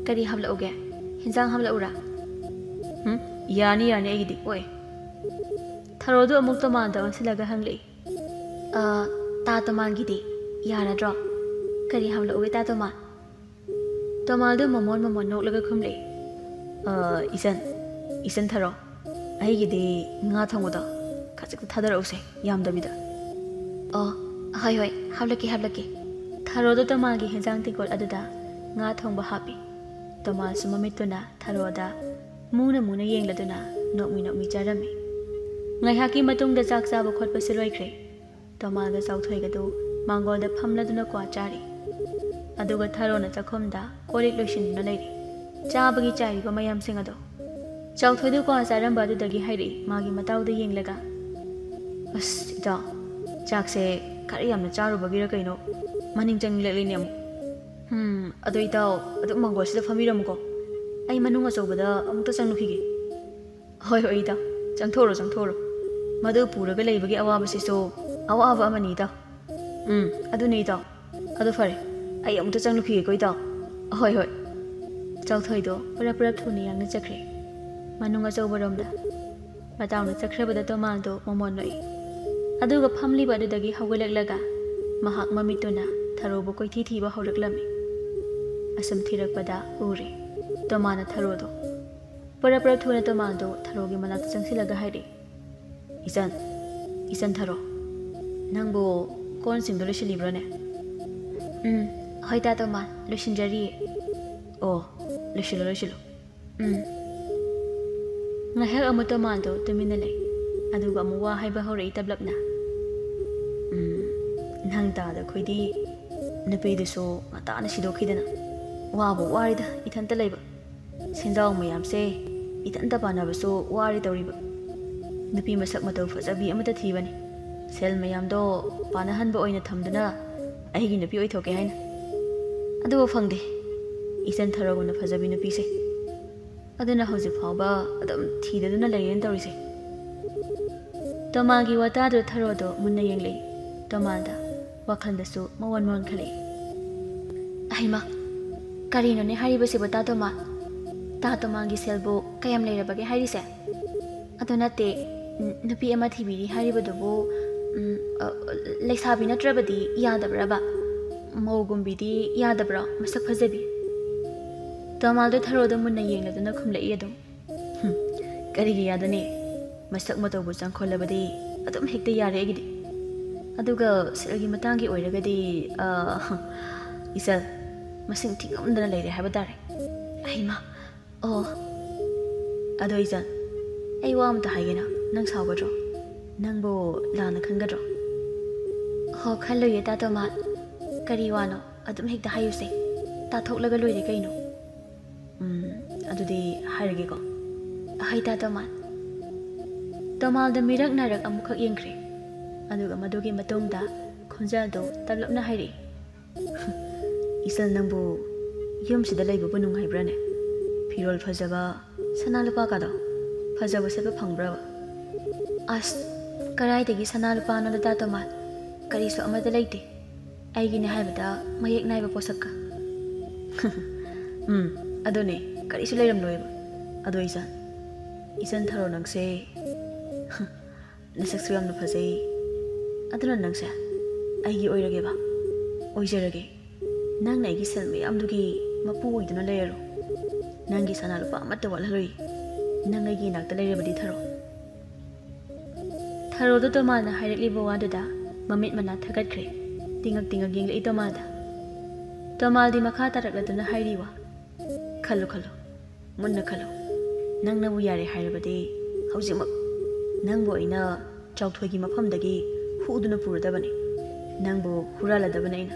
ꯀꯔꯤ ꯍꯥꯞꯂꯛꯎꯒꯦ? ꯍꯤꯟꯖꯥꯡ ꯍꯥꯞꯂꯛꯎꯔꯥ?" "ꯍꯨꯝ, ꯌꯥꯔꯅꯤ, ꯌꯥꯔꯅꯤ, ꯑꯩꯒꯤꯗꯤ ꯑꯣꯏ꯫" ꯊꯔꯣꯗꯨ ꯑꯃꯨꯛ ꯇꯣꯃꯥꯜꯗ ꯑꯣꯟꯁꯤꯜꯂꯒ ꯍꯪꯂꯛꯏ꯫ "ꯑꯥ, ꯇꯥ ꯇꯣꯃꯥꯜꯒꯤꯗꯤ ꯌꯥꯔꯗ꯭ꯔꯣ? ꯀꯔꯤ ꯍꯥꯞꯂꯛꯎꯒꯦ, ꯇꯥ ꯇꯣꯃꯥꯜ?" ꯇꯣꯃꯥꯜꯗꯨ ꯃꯃꯣꯟ ꯃꯃꯣꯟ ꯅꯣꯛꯂꯒ ꯈꯨꯝꯂꯛꯏ꯫ "ꯑ, ꯏꯆꯟ, ꯏꯆꯟ ꯊꯔꯣ, ꯑꯩꯒꯤꯗꯤ ꯉꯥ ꯊꯣꯡꯕꯗꯣ ꯈꯖꯤꯛꯇ ꯊꯥꯗꯔꯛꯎꯁꯦ, ꯌꯥꯝꯗꯕꯤꯗ꯫" "ꯑꯣ, ꯍꯣꯏ, ꯍꯣꯏ, ꯍꯥꯞꯂꯛꯀꯦ, ꯍꯥꯞꯂꯛꯀꯦ꯫" ꯊꯔꯣꯗꯣ ꯇꯣꯃꯥꯜꯒꯤ ꯍꯦꯟꯖꯥꯡ ꯇꯦꯡꯀꯣꯠ ꯑꯗꯨꯗ ꯉꯥ ꯊꯣꯡꯕ ꯍꯥꯞꯄꯤ꯫ ꯇꯣꯃꯥꯜꯁꯨ ꯃꯃꯤꯠꯇꯨꯅ ꯊꯔꯣꯗ ꯃꯨꯅ ꯃꯨꯅ ꯌꯦꯡꯂꯗꯨꯅ ꯅꯣꯛꯃꯤ ꯅꯣꯛꯃꯤ ꯆꯥꯔꯝꯃꯤ꯫ ꯉꯥꯏꯍꯥꯛꯀꯤ ꯃꯇꯨꯡꯗ ꯆꯥꯛ ꯆꯥꯕ ꯈꯣꯠꯄꯁꯨ ꯂꯣꯏꯈ꯭ꯔꯦ꯫ ꯇꯣꯃꯥꯜꯒ ꯆꯥꯎꯊꯣꯏꯒꯗꯨ ꯃꯥꯡꯒꯣꯜꯗ ꯐꯝꯂꯗꯨꯅ ꯀ꯭ꯋꯥ ꯆꯥꯔꯤ꯫ ꯑꯗꯨꯒ ꯊꯔꯣꯅ ꯆꯥꯛꯈꯨꯝꯗ ꯀꯣꯜ ꯂꯤꯛ ꯂꯣꯏꯁꯤꯟꯗꯨꯅ ꯂꯩꯔꯤ꯫ ꯆꯥꯕꯒꯤ ꯆꯥꯏꯔꯤꯕ ꯃꯌꯥꯝꯁꯤꯡ ꯑꯗꯣ꯫ ꯆꯥꯎꯊꯣꯏꯗꯨ ꯀ꯭ꯋꯥ ꯆꯥꯔꯝꯕ ꯑꯗꯨꯗꯒꯤ ꯍꯥꯏꯔꯛꯏ, ꯃꯥꯒꯤ ꯃꯇꯥꯎꯗ ꯌꯦꯡꯂꯒ, "ꯑꯁ, ꯏꯇꯥꯎ, ꯆꯥꯛꯁꯦ ꯈꯔ ꯌꯥꯝꯅ ꯆꯥꯔꯨꯕꯒꯤꯔ ꯀꯩꯅꯣ, ꯃꯅꯤꯡ ꯆꯪꯂꯛꯂꯤꯅꯦ ꯑꯃꯨꯛ꯫ ꯍꯝ, ꯑꯗꯣ ꯏꯇꯥꯎ, ꯑꯗꯨꯝ ꯃꯥꯡꯒꯣꯜꯁꯤꯗ ꯐꯝꯕꯤꯔꯝꯃꯨꯀꯣ꯫ ꯑꯩ ꯃꯅꯨꯡ ꯑꯆꯧꯕꯗ ꯑꯃꯨꯛꯇ ꯆꯪꯂꯨꯈꯤꯒꯦ꯫" "ꯍꯣꯏ, ꯍꯣꯏ, ꯏꯇꯥꯎ꯫ ꯆꯪꯊꯣꯛꯎꯔꯣ, ꯆꯪꯊꯣꯛꯎꯔꯣ꯫ ꯃꯗꯨ ꯄꯨꯔꯒ ꯂꯩꯕꯒꯤ ꯑꯋꯥꯕꯁꯤꯁꯨ ꯑꯋꯥꯕ ꯑꯃꯅꯤ, ꯏꯇꯥꯎ꯫" "ꯎꯝ, ꯑꯗꯨꯅꯤ, ꯏꯇꯥꯎ꯫ ꯑꯗꯨ ꯐꯔꯦ, ꯑꯩ ꯑꯃꯨꯛꯇ ꯆꯪꯂꯨꯈꯤꯒꯦꯀꯣ, ꯏꯇꯥꯎ꯫" "ꯍꯣꯏ, ꯍꯣꯏ꯫" ꯆꯥꯎꯊꯣꯏꯗꯣ ꯄꯔꯞ ꯄꯔꯞ ꯊꯨꯅ ꯌꯥꯡꯅ ꯆꯠꯈ꯭ꯔꯦ, ꯃꯅꯨꯡ ꯑꯆꯧꯕꯔꯣꯝꯗ꯫ ꯃꯇꯥꯎꯅ ꯆꯠꯈ꯭ꯔꯕꯗ ꯇꯣꯃꯥꯜꯗꯣ ꯃꯃꯣꯟ ꯅꯣꯛꯏ꯫ ꯑꯗꯨꯒ ꯐꯝꯂꯤꯕ ꯑꯗꯨꯗꯒꯤ ꯍꯧꯒꯠꯂꯛꯂꯒ ꯃꯍꯥꯛ ꯃꯃꯤꯠꯇꯨꯅ ꯊꯔꯣꯕꯨ ꯀꯣꯏꯊꯤ ꯊꯤꯕ ꯍꯧꯔꯛꯂꯝꯃꯤ꯫ ꯑꯁꯨꯝ ꯊꯤꯔꯛꯄꯗ ꯎꯔꯦ ꯇꯣꯃꯥꯜꯅ ꯊꯔꯣꯗꯣ꯫ ꯄꯔꯞ ꯄꯔꯞ ꯊꯨꯅ ꯇꯣꯃꯥꯜꯗꯣ ꯊꯔꯣꯒꯤ ꯃꯅꯥꯛꯇ ꯆꯪꯁꯤꯜꯂꯒ ꯍꯥꯏꯔꯛꯏ, "ꯏꯆꯟ, ꯏꯆꯟ ꯊꯔꯣ, ꯅꯪꯕꯨ ꯀꯣꯟꯁꯤꯡꯗꯣ ꯂꯣꯏꯁꯤꯜꯂꯤꯕ꯭ꯔꯣꯅꯦ?" "ꯎꯝ, ꯍꯣꯏ ꯇꯥ ꯇꯣꯃꯥꯜ, ꯂꯣꯏꯁꯤꯟꯖꯔꯤꯌꯦ꯫" "ꯑꯣ, ꯂꯣꯏꯁꯤꯜꯂꯣ, ꯂꯣꯏꯁꯤꯜꯂꯣ꯫" "ꯎꯝ꯫" ꯉꯥꯏꯍꯥꯛ ꯑꯃꯨꯛ ꯇꯣꯃꯥꯜꯗꯣ ꯇꯨꯃꯤꯟꯅ ꯂꯩ, ꯑꯗꯨꯒ ꯑꯃꯨꯛ ꯋꯥ ꯍꯥꯏꯕ ꯍꯧꯔꯛꯏ ꯇꯞꯂꯞꯅ꯫ "ꯎꯝ, ꯅꯪ ꯇꯥꯗ ꯑꯩꯈꯣꯏꯗꯤ ꯅꯨꯄꯤꯗꯨꯁꯨ ꯉꯟꯇꯥꯅ ꯁꯤꯗꯣꯛꯈꯤꯗꯅ ꯋꯥꯕꯨ ꯋꯥꯔꯤꯗ ꯏꯊꯟꯇ ꯂꯩꯕ꯫ ꯁꯦꯟꯖꯥꯎ ꯃꯌꯥꯝꯁꯦ ꯏꯊꯟꯇ ꯄꯥꯟꯅꯕꯁꯨ ꯋꯥꯔꯦ ꯇꯧꯔꯤꯕ꯫ ꯅꯨꯄꯤ ꯃꯁꯛ ꯃꯇꯧ ꯐꯖꯕꯤ ꯑꯃꯠꯇ ꯊꯤꯕꯅꯤ꯫ ꯁꯦꯜ ꯃꯌꯥꯝꯗꯣ ꯄꯥꯅꯍꯟꯕ ꯑꯣꯏꯅ ꯊꯝꯗꯨꯅ ꯑꯩꯒꯤ ꯅꯨꯄꯤ ꯑꯣꯏꯊꯣꯛꯀꯦ ꯍꯥꯏꯅ꯫ ꯑꯗꯨꯕꯨ ꯐꯪꯗꯦ꯫ ꯏꯆꯟ ꯊꯔꯣꯒꯨꯝꯅ ꯐꯖꯕꯤ ꯅꯨꯄꯤꯁꯦ꯫ ꯑꯗꯨꯅ ꯍꯧꯖꯤꯛ ꯐꯥꯎꯕ ꯑꯗꯨꯝ ꯊꯤꯗꯗꯨꯅ ꯂꯩꯔꯦꯅ ꯇꯧꯔꯤꯁꯦ꯫ ꯇꯣꯃꯥꯒꯤ ꯋꯥꯇꯥꯗꯨ ꯊꯔꯣꯗꯣ ꯃꯨꯟꯅ ꯌꯦꯡꯂꯛꯏ꯫ ꯇꯣꯃꯥꯗ ꯋꯥꯈꯜꯗꯁꯨ ꯃꯋꯣꯟ ꯃꯋꯣꯟ ꯈꯜꯂꯛꯏ꯫ ꯑꯍꯩꯃ, ꯀꯔꯤꯅꯣꯅꯦ ꯍꯥꯏꯔꯤꯕꯁꯤꯕꯨ ꯇꯥ ꯇꯣꯃꯥ? ꯇꯥ ꯇꯣꯃꯥꯒꯤ ꯁꯦꯜꯕꯨ ꯀꯌꯥꯝ ꯂꯩꯔꯕꯒꯦ ꯍꯥꯏꯔꯤꯁꯦ? ꯑꯗꯨ ꯅꯠꯇꯦ, ꯎꯝ, ꯅꯨꯄꯤ ꯑꯃ ꯊꯤꯕꯤꯔꯤ ꯍꯥꯏꯔꯤꯕꯗꯨꯕꯨ, ꯎꯝ, ꯑ, ꯂꯩꯁꯥꯕꯤ ꯅꯠꯇ꯭ꯔꯕꯗꯤ ꯌꯥꯗꯕ꯭ꯔꯕ? ꯃꯧꯒꯨꯝꯕꯤꯗꯤ ꯌꯥꯗꯕ꯭ꯔꯣ? ꯃꯁꯛ ꯐꯖꯕꯤ? ꯇꯣꯃꯥꯗꯣ ꯊꯔꯣꯗ ꯃꯨꯟꯅ ꯌꯦꯡꯂꯗꯨꯅ ꯈꯨꯝꯂꯛꯏ ꯑꯗꯨꯝ꯫ "ꯍꯨꯝ, ꯀꯔꯤꯒꯤ ꯌꯥꯗꯅꯤ? ꯃꯁꯛ ꯃꯇꯧꯕꯨ ꯆꯪꯈꯣꯜꯂꯕꯗꯤ ꯑꯗꯨꯝ ꯍꯦꯛꯇ ꯌꯥꯔꯦ ꯑꯩꯒꯤꯗꯤ꯫ ꯑꯗꯨꯒ ꯁꯦꯜꯒꯤ ꯃꯇꯥꯡꯒꯤ ꯑꯣꯏꯔꯒꯗꯤ, ꯑ, ꯏꯆꯜ, ꯃꯁꯤꯡ ꯊꯤꯉꯝꯗꯅ ꯂꯩꯔꯦ ꯍꯥꯏꯕ ꯇꯥꯔꯦ꯫ ꯑꯩꯃ, ꯑꯣ, ꯑꯗꯣ ꯏꯆꯟ, ꯑꯩ ꯋꯥ ꯑꯝꯇ ꯍꯥꯏꯒꯦꯅ, ꯅꯪ ꯁꯥꯎꯒꯗ꯭ꯔꯣ? ꯅꯪꯕꯨ ꯂꯥꯟꯅ ꯈꯟꯒꯗ꯭ꯔꯣ?" "ꯍꯣ, ꯈꯜꯂꯣꯏꯌꯦ ꯇꯥ ꯇꯣꯃꯥ꯫ ꯀꯔꯤ ꯋꯥꯅꯣ? ꯑꯗꯨꯝ ꯍꯦꯛꯇ ꯍꯥꯏꯌꯨꯁꯦ꯫ ꯇꯥꯊꯣꯛꯂꯒ ꯂꯣꯏꯔꯦ ꯀꯩꯅꯣ꯫" "ꯎꯝ, ꯑꯗꯨꯗꯤ ꯍꯥꯏꯔꯒꯦꯀꯣ꯫" "ꯍꯣꯏ ꯇꯥ ꯇꯣꯃꯥ꯫" ꯇꯣꯃꯥꯗ ꯃꯤꯔꯛ ꯅꯥꯏꯔꯛ ꯑꯃꯨꯛꯈꯛ ꯌꯦꯡꯈ꯭ꯔꯦ꯫ ꯑꯗꯨꯒ ꯃꯗꯨꯒꯤ ꯃꯇꯨꯡꯗ ꯈꯣꯟꯖꯦꯜꯗꯣ ꯇꯞꯂꯞꯅ ꯍꯥꯏꯔꯛꯏ꯫ "ꯏꯆꯟ, ꯅꯪꯕꯨ ꯌꯨꯝꯁꯤꯗ ꯂꯩꯕꯕꯨ ꯅꯨꯡꯉꯥꯏꯕ꯭ꯔꯥꯅꯦ? ꯐꯤꯔꯣꯜ ꯐꯖꯕ, ꯁꯅꯥ ꯂꯨꯄꯥ ꯀꯥꯗꯣ ꯐꯖꯕ ꯁꯦꯠꯄ ꯐꯪꯕ꯭ꯔꯕ?" "ꯑꯁ, ꯀꯔꯥꯏꯗꯒꯤ ꯁꯅꯥ ꯂꯨꯄꯥꯅꯣꯗ ꯇꯥ ꯇꯣꯃꯥ? ꯀꯔꯤꯁꯨ ꯑꯃꯠꯇ ꯂꯩꯇꯦ꯫ ꯑꯩꯒꯤꯅꯦ ꯍꯥꯏꯕꯗ ꯃꯌꯦꯛ ꯅꯥꯏꯕ ꯄꯣꯠꯁꯛꯀ꯫" "ꯎꯝ, ꯑꯗꯨꯅꯦ, ꯀꯔꯤꯁꯨ ꯂꯩꯔꯝꯂꯣꯏꯕ꯫ ꯑꯗꯣ ꯏꯆꯟ, ꯏꯆꯟ ꯊꯔꯣ ꯅꯪꯁꯦ ꯅꯁꯛꯁꯨ ꯌꯥꯝꯅ ꯐꯖꯩ꯫ ꯑꯗꯨꯅ ꯅꯪꯁꯦ ꯑꯩꯒꯤ ꯑꯣꯏꯔꯒꯦꯕ, ꯑꯣꯏꯖꯔꯒꯦ꯫ ꯅꯪꯅ ꯑꯩꯒꯤ ꯁꯦꯜ ꯃꯌꯥꯝꯗꯨꯒꯤ ꯃꯄꯨ ꯑꯣꯏꯗꯨꯅ ꯂꯩꯔꯔꯣ꯫ ꯅꯪꯒꯤ ꯁꯅꯥ ꯂꯨꯄꯥ ꯑꯃꯠꯇ ꯋꯥꯠꯍꯜꯂꯣꯏ꯫ ꯅꯪ ꯑꯩꯒꯤ ꯏꯅꯥꯛꯇ ꯂꯩꯔꯕꯗꯤ ꯊꯔꯣ꯫" ꯊꯔꯣꯗꯣ ꯇꯣꯃꯥꯜꯅ ꯍꯥꯏꯔꯛꯂꯤꯕ ꯋꯥꯗꯨꯗ ꯃꯃꯤꯠ ꯃꯅꯥ ꯊꯥꯒꯠꯈ꯭ꯔꯦ꯫ ꯇꯤꯡꯉꯛ ꯇꯤꯡꯉꯛ ꯌꯦꯡꯂꯛꯏ ꯇꯣꯃꯥꯜꯗ꯫ ꯇꯣꯃꯥꯜꯗꯤ ꯃꯈꯥ ꯇꯥꯔꯛꯂꯗꯨꯅ ꯍꯥꯏꯔꯤ ꯋꯥ꯫ "ꯈꯜꯂꯨ, ꯈꯜꯂꯨ꯫ ꯃꯨꯟꯅ ꯈꯜꯂꯨ꯫ ꯅꯪꯅꯕꯨ ꯌꯥꯔꯦ ꯍꯥꯏꯔꯕꯗꯤ ꯍꯧꯖꯤꯛꯃꯛ ꯅꯪꯕꯨ ꯑꯩꯅ ꯆꯥꯎꯊꯣꯏꯒꯤ ꯃꯐꯝꯗꯒꯤ ꯍꯨꯗꯨꯅ ꯄꯨꯔꯗꯕꯅꯤ꯫ ꯅꯪꯕꯨ ꯍꯨꯔꯥꯜꯂꯗꯕꯅꯤ ꯑꯩꯅ꯫"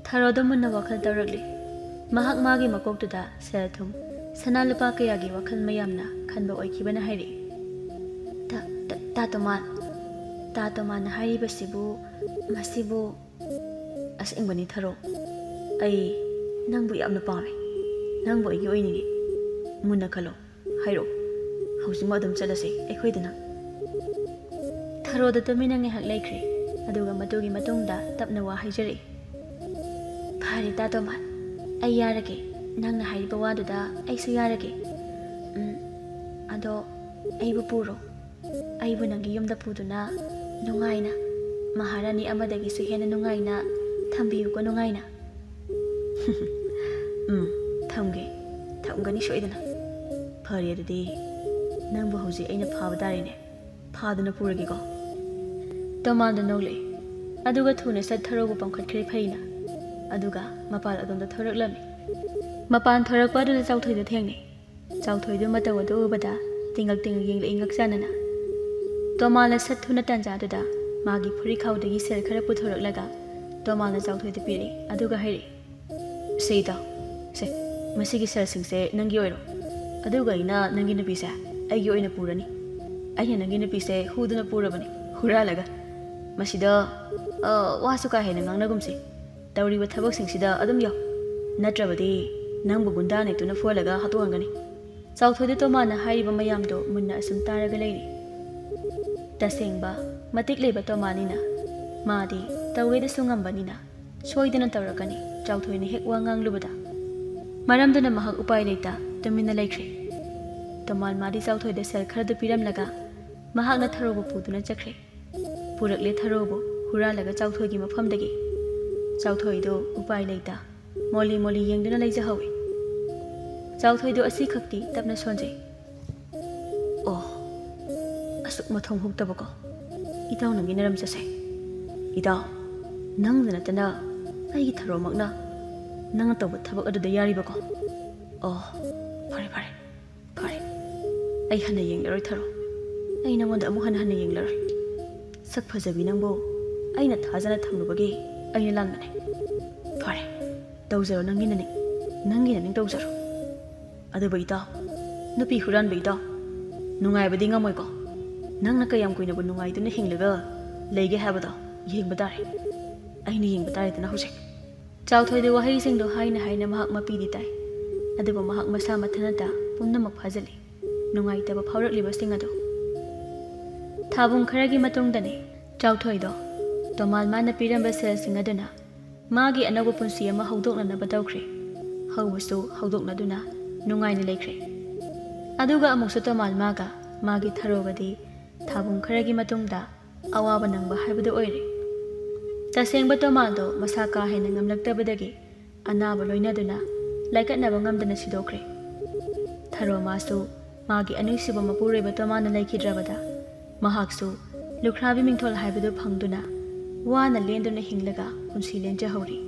ꯊꯔꯣꯗ ꯃꯨꯟꯅ ꯋꯥꯈꯜ ꯇꯧꯔꯛꯂꯤ꯫ ꯃꯍꯥꯛ ꯃꯥꯒꯤ ꯃꯀꯣꯛꯇꯨꯗ ꯁꯦꯜ ꯊꯨꯝ, ꯁꯅꯥ ꯂꯨꯄꯥ ꯀꯌꯥꯒꯤ ꯋꯥꯈꯜ ꯃꯌꯥꯝꯅ ꯈꯟꯕ ꯑꯣꯏꯈꯤꯕꯅ ꯍꯥꯏꯔꯛꯏ꯫ "ꯇꯥ-, ꯇꯥ-, ꯇꯥ ꯇꯣꯃꯥꯟ, ꯇꯥ ꯇꯣꯃꯥꯟꯅ ꯍꯥꯏꯔꯤꯕꯁꯤꯕꯨ, ꯃꯁꯤꯕꯨ?" "ꯑꯁꯦꯡꯕꯅꯤ ꯊꯔꯣ, ꯑꯩ ꯅꯪꯕꯨ ꯌꯥꯝꯅ ꯄꯥꯝꯃꯤ꯫ ꯅꯪꯕꯨ ꯑꯩꯒꯤ ꯑꯣꯏꯅꯤꯡꯉꯤ꯫ ꯃꯨꯟꯅ ꯈꯜꯂꯣ꯫ ꯍꯥꯏꯔꯛꯑꯣ꯫ ꯍꯧꯖꯤꯛꯃꯛ ꯑꯗꯨꯝ ꯆꯠꯂꯁꯦ ꯑꯩꯈꯣꯏꯗꯅ꯫ ꯊꯔꯣꯗ ꯇꯨꯃꯤꯟꯅ ꯉꯥꯏꯍꯥꯛ ꯂꯩꯈ꯭ꯔꯦ꯫ ꯑꯗꯨꯒ ꯃꯗꯨꯒꯤ ꯃꯇꯨꯡꯗ ꯇꯞꯅ ꯋꯥ ꯍꯥꯏꯖꯔꯛꯏ꯫ "ꯐꯔꯦ ꯇꯥ ꯇꯣꯃꯥꯟ, ꯑꯩ ꯌꯥꯔꯒꯦ꯫ ꯅꯪꯅ ꯍꯥꯏꯔꯤꯕ ꯋꯥꯗꯨꯗ ꯑꯩꯁꯨ ꯌꯥꯔꯒꯦ꯫ ꯎꯝ, ꯑꯗꯣ ꯑꯩꯕꯨ ꯄꯨꯔꯣ꯫ ꯑꯩꯕꯨ ꯅꯪꯒꯤ ꯌꯨꯝꯗ ꯄꯨꯗꯨꯅ ꯅꯨꯡꯉꯥꯏꯅ, ꯃꯍꯥꯔꯥꯅꯤ ꯑꯃꯗꯒꯤꯁꯨ ꯍꯦꯟꯅ ꯅꯨꯡꯉꯥꯏꯅ ꯊꯝꯕꯤꯌꯨꯀꯣ, ꯅꯨꯡꯉꯥꯏꯅ꯫" "ꯎꯝ, ꯊꯝꯒꯦ, ꯊꯝꯒꯅꯤ ꯁꯣꯏꯗꯅ꯫ ꯐꯔꯦ ꯑꯗꯨꯗꯤ, ꯅꯪꯕꯨ ꯍꯧꯖꯤꯛ ꯑꯩꯅ ꯐꯥꯕ ꯇꯥꯔꯦꯅꯦ꯫ ꯐꯥꯗꯨꯅ ꯄꯨꯔꯒꯦꯀꯣ꯫" ꯇꯣꯃꯥꯟꯗꯣ ꯅꯣꯛꯂꯛꯏ꯫ ꯑꯗꯨꯒ ꯊꯨꯅ ꯁꯠ ꯊꯔꯣꯕꯨ ꯄꯝꯈꯠꯈ꯭ꯔꯦ ꯐꯩꯅ꯫ ꯑꯗꯨꯒ ꯃꯄꯥꯟ ꯑꯗꯣꯝꯗ ꯊꯣꯔꯛꯂꯝꯃꯤ꯫ ꯃꯄꯥꯟ ꯊꯣꯔꯛꯄ ꯑꯗꯨꯗ ꯆꯥꯎꯊꯣꯏꯗꯣ ꯊꯦꯡꯅꯩ꯫ ꯆꯥꯎꯊꯣꯏꯗꯨ ꯃꯇꯧ ꯑꯗꯨ ꯎꯕꯗ ꯇꯤꯡꯉꯛ ꯇꯤꯡꯉꯛ ꯌꯦꯡꯂꯛꯏ ꯉꯛꯆꯥꯟꯅꯅ꯫ ꯇꯣꯃꯥꯟꯅ ꯁꯠ ꯊꯨꯅ ꯇꯥꯟꯖꯥꯗꯨꯗ ꯃꯥꯒꯤ ꯐꯨꯔꯤꯠꯈꯥꯎꯗꯒꯤ ꯁꯦꯜ ꯈꯔ ꯄꯨꯊꯣꯔꯛꯂꯒ ꯇꯣꯃꯥꯟꯅ ꯆꯥꯎꯊꯣꯏꯗ ꯄꯤꯔꯛꯏ꯫ ꯑꯗꯨꯒ ꯍꯥꯏꯔꯛꯏ, "ꯁꯦ ꯏꯇꯥꯎ, ꯁꯦ, ꯃꯁꯤꯒꯤ ꯁꯦꯜꯁꯤꯡꯁꯦ ꯅꯪꯒꯤ ꯑꯣꯏꯔꯣ꯫ ꯑꯗꯨꯒ ꯑꯩꯅ ꯅꯪꯒꯤ ꯅꯨꯄꯤꯁꯦ ꯑꯩꯒꯤ ꯑꯣꯏꯅ ꯄꯨꯔꯅꯤ꯫ ꯑꯩꯅ ꯅꯪꯒꯤ ꯅꯨꯄꯤꯁꯦ ꯍꯨꯗꯨꯅ ꯄꯨꯔꯕꯅꯤ, ꯍꯨꯔꯥꯜꯂꯒ꯫ ꯃꯁꯤꯗ, ꯑ, ꯋꯥꯁꯨ ꯀꯥ ꯍꯦꯟꯅ ꯉꯥꯡꯅꯒꯨꯝꯁꯤ꯫ ꯇꯧꯔꯤꯕ ꯊꯕꯛꯁꯤꯡꯁꯤꯗ ꯑꯗꯨꯝ ꯌꯥꯎ꯫ ꯅꯠꯇ꯭ꯔꯕꯗꯤ ꯅꯪꯕꯨ ꯒꯨꯟꯗꯥ ꯅꯦꯛꯇꯨꯅ ꯐꯨꯍꯜꯂꯒ ꯍꯥꯠꯇꯣꯛꯍꯟꯒꯅꯤ꯫" ꯆꯥꯎꯊꯣꯏꯗ ꯇꯣꯃꯥꯟꯅ ꯍꯥꯏꯔꯤꯕ ꯃꯌꯥꯝꯗꯣ ꯃꯨꯟꯅ ꯑꯁꯨꯝ ꯇꯥꯔꯒ ꯂꯩꯔꯤ꯫ ꯇꯁꯦꯡꯕ, ꯃꯇꯤꯛ ꯂꯩꯕ ꯇꯣꯃꯥꯟꯅꯤꯅ꯫ ꯃꯥꯗꯤ ꯇꯧꯒꯦꯗꯁꯨ ꯉꯝꯕꯅꯤꯅ ꯁꯣꯏꯗꯅ ꯇꯧꯔꯛꯀꯅꯤ, ꯆꯥꯎꯊꯣꯏꯅ ꯍꯦꯛ ꯋꯥ ꯉꯥꯡꯂꯨꯕꯗ꯫ ꯃꯔꯝꯗꯨꯅ ꯃꯍꯥꯛ ꯎꯄꯥꯏ ꯂꯩꯇ ꯇꯨꯃꯤꯟꯅ ꯂꯩꯈ꯭ꯔꯦ꯫ ꯇꯣꯃꯥꯟ ꯃꯥꯗꯤ ꯆꯥꯎꯊꯣꯏꯗ ꯁꯦꯜ ꯈꯔꯗꯨ ꯄꯤꯔꯝꯂꯒ ꯃꯍꯥꯛꯅ ꯊꯔꯣꯕꯨ ꯄꯨꯗꯨꯅ ꯆꯠꯈ꯭ꯔꯦ꯫ ꯄꯨꯔꯛꯂꯦ ꯊꯔꯣꯕꯨ ꯍꯨꯔꯥꯜꯂꯒ ꯆꯥꯎꯊꯣꯏꯒꯤ ꯃꯐꯝꯗꯒꯤ꯫ ꯆꯥꯎꯊꯣꯏꯗꯨ ꯎꯄꯥꯏ ꯂꯩꯇ ꯃꯣꯂꯤ ꯃꯣꯂꯤ ꯌꯦꯡꯗꯨꯅ ꯂꯩꯖꯍꯧꯏ꯫ ꯆꯥꯎꯊꯣꯏꯗꯨ ꯑꯁꯤꯈꯛꯇꯤ ꯇꯞꯅ ꯁꯣꯟꯖꯩ꯫ "ꯑꯣ, ꯑꯁꯨꯛ ꯃꯊꯣꯡ ꯍꯨꯛꯇꯕꯀꯣ꯫ ꯏꯇꯥꯎ ꯅꯪꯒꯤ ꯅꯔꯝ ꯆꯠꯁꯦ꯫ ꯏꯇꯥꯎ, ꯅꯪꯗ ꯅꯠꯇꯅ ꯑꯩꯒꯤ ꯊꯔꯣꯃꯛꯅ ꯅꯪꯅ ꯇꯧꯕ ꯊꯕꯛ ꯑꯗꯨꯗ ꯌꯥꯔꯤꯕꯀꯣ꯫ ꯑꯣ, ꯐꯔꯦ, ꯐꯔꯦ, ꯐꯔꯦ꯫ ꯑꯩ ꯍꯟꯅ ꯌꯦꯡꯂꯔꯣꯏ ꯊꯔꯣ꯫ ꯑꯩ ꯅꯪꯉꯣꯟꯗ ꯑꯃꯨꯛ ꯍꯟꯅ ꯍꯟꯅ ꯌꯦꯡꯂꯔꯣꯏ꯫ ꯁꯛ ꯐꯖꯕꯤ ꯅꯪꯕꯨ ꯑꯩꯅ ꯊꯥꯖꯅ ꯊꯝꯂꯨꯕꯒꯤ ꯑꯩꯅ ꯂꯥꯟꯕꯅꯦ꯫ ꯐꯔꯦ, ꯇꯧꯖꯔꯣ ꯅꯪꯒꯤ ꯅꯅꯤꯡ, ꯅꯪꯒꯤ ꯅꯅꯤꯡ ꯇꯧꯖꯔꯣ꯫ ꯑꯗꯨꯕꯨ ꯏꯇꯥꯎ, ꯅꯨꯄꯤ ꯍꯨꯔꯥꯟꯕ ꯏꯇꯥꯎ, ꯅꯨꯡꯉꯥꯏꯕꯗꯤ ꯉꯝꯃꯣꯏꯀꯣ꯫ ꯅꯪꯅ ꯀꯌꯥꯝ ꯀꯨꯏꯅꯕꯨ ꯅꯨꯡꯉꯥꯏꯗꯨꯅ ꯍꯤꯡꯂꯒ ꯂꯩꯒꯦ ꯍꯥꯏꯕꯗꯣ ꯌꯦꯡꯕ ꯇꯥꯔꯦ꯫ ꯑꯩꯅ ꯌꯦꯡꯕ ꯇꯥꯔꯦꯗꯅ ꯍꯧꯖꯤꯛ꯫" ꯆꯥꯎꯊꯣꯏꯗ ꯋꯥꯍꯩꯁꯤꯡꯗꯣ ꯍꯥꯏꯅ ꯍꯥꯏꯅ ꯃꯍꯥꯛ ꯃꯄꯤꯗꯤ ꯇꯥꯏ꯫ ꯑꯗꯨꯕꯨ ꯃꯍꯥꯛ ꯃꯁꯥ ꯃꯊꯟꯇ ꯄꯨꯝꯅꯃꯛ ꯐꯥꯖꯤꯜꯂꯤ꯫ ꯅꯨꯡꯉꯥꯏꯇꯕ ꯐꯥꯎꯔꯛꯂꯤꯕꯁꯤꯡ ꯑꯗꯨ ꯊꯥꯕꯨꯡ ꯈꯔꯒꯤ ꯃꯇꯨꯡꯗꯅꯤ ꯆꯥꯎꯊꯣꯏꯗꯣ ꯇꯣꯃꯥꯜ ꯃꯥꯅ ꯄꯤꯔꯝꯕ ꯁꯦꯜꯁꯤꯡ ꯑꯗꯨꯅ ꯃꯥꯒꯤ ꯑꯅꯧꯕ ꯄꯨꯟꯁꯤ ꯑꯃ ꯍꯧꯗꯣꯛꯅꯅꯕ ꯇꯧꯈ꯭ꯔꯦ꯫ ꯍꯧꯕꯁꯨ ꯍꯧꯗꯣꯛꯅꯗꯨꯅ ꯅꯨꯡꯉꯥꯏꯅ ꯂꯩꯈ꯭ꯔꯦ꯫ ꯑꯗꯨꯒ ꯑꯃꯨꯛꯁꯨ ꯇꯣꯃꯥꯜ ꯃꯥꯒ ꯃꯥꯒꯤ ꯊꯔꯣꯒꯗꯤ ꯊꯥꯕꯨꯡ ꯈꯔꯒꯤ ꯃꯇꯨꯡꯗ ꯑꯋꯥꯕ ꯅꯪꯕ ꯍꯥꯏꯕꯗꯨ ꯑꯣꯏꯔꯦ꯫ ꯇꯁꯦꯡꯕ ꯇꯣꯃꯥꯜꯗꯣ ꯃꯁꯥ ꯀꯥ ꯍꯦꯟꯅ ꯉꯝꯂꯛꯇꯕꯗꯒꯤ ꯑꯅꯥꯕ ꯂꯣꯏꯅꯗꯨꯅ ꯂꯥꯏꯀꯠꯅꯕ ꯉꯝꯗꯅ ꯁꯤꯗꯣꯛꯈ꯭ꯔꯦ꯫ ꯊꯔꯣ ꯃꯥꯁꯨ ꯃꯥꯒꯤ ꯑꯅꯤꯁꯨꯕ ꯃꯄꯨꯔꯣꯏꯕ ꯇꯣꯃꯥꯅ ꯂꯩꯈꯤꯗ꯭ꯔꯕꯗ ꯃꯍꯥꯛꯁꯨ ꯂꯨꯈ꯭ꯔꯥꯕꯤ ꯃꯤꯡꯊꯣꯜ ꯍꯥꯏꯕꯗꯨ ꯐꯪꯗꯨꯅ ꯋꯥꯅ ꯂꯦꯟꯗꯨꯅ ꯍꯤꯡꯂꯒ ꯄꯨꯟꯁꯤ ꯂꯦꯟꯖꯍꯧꯔꯤ꯫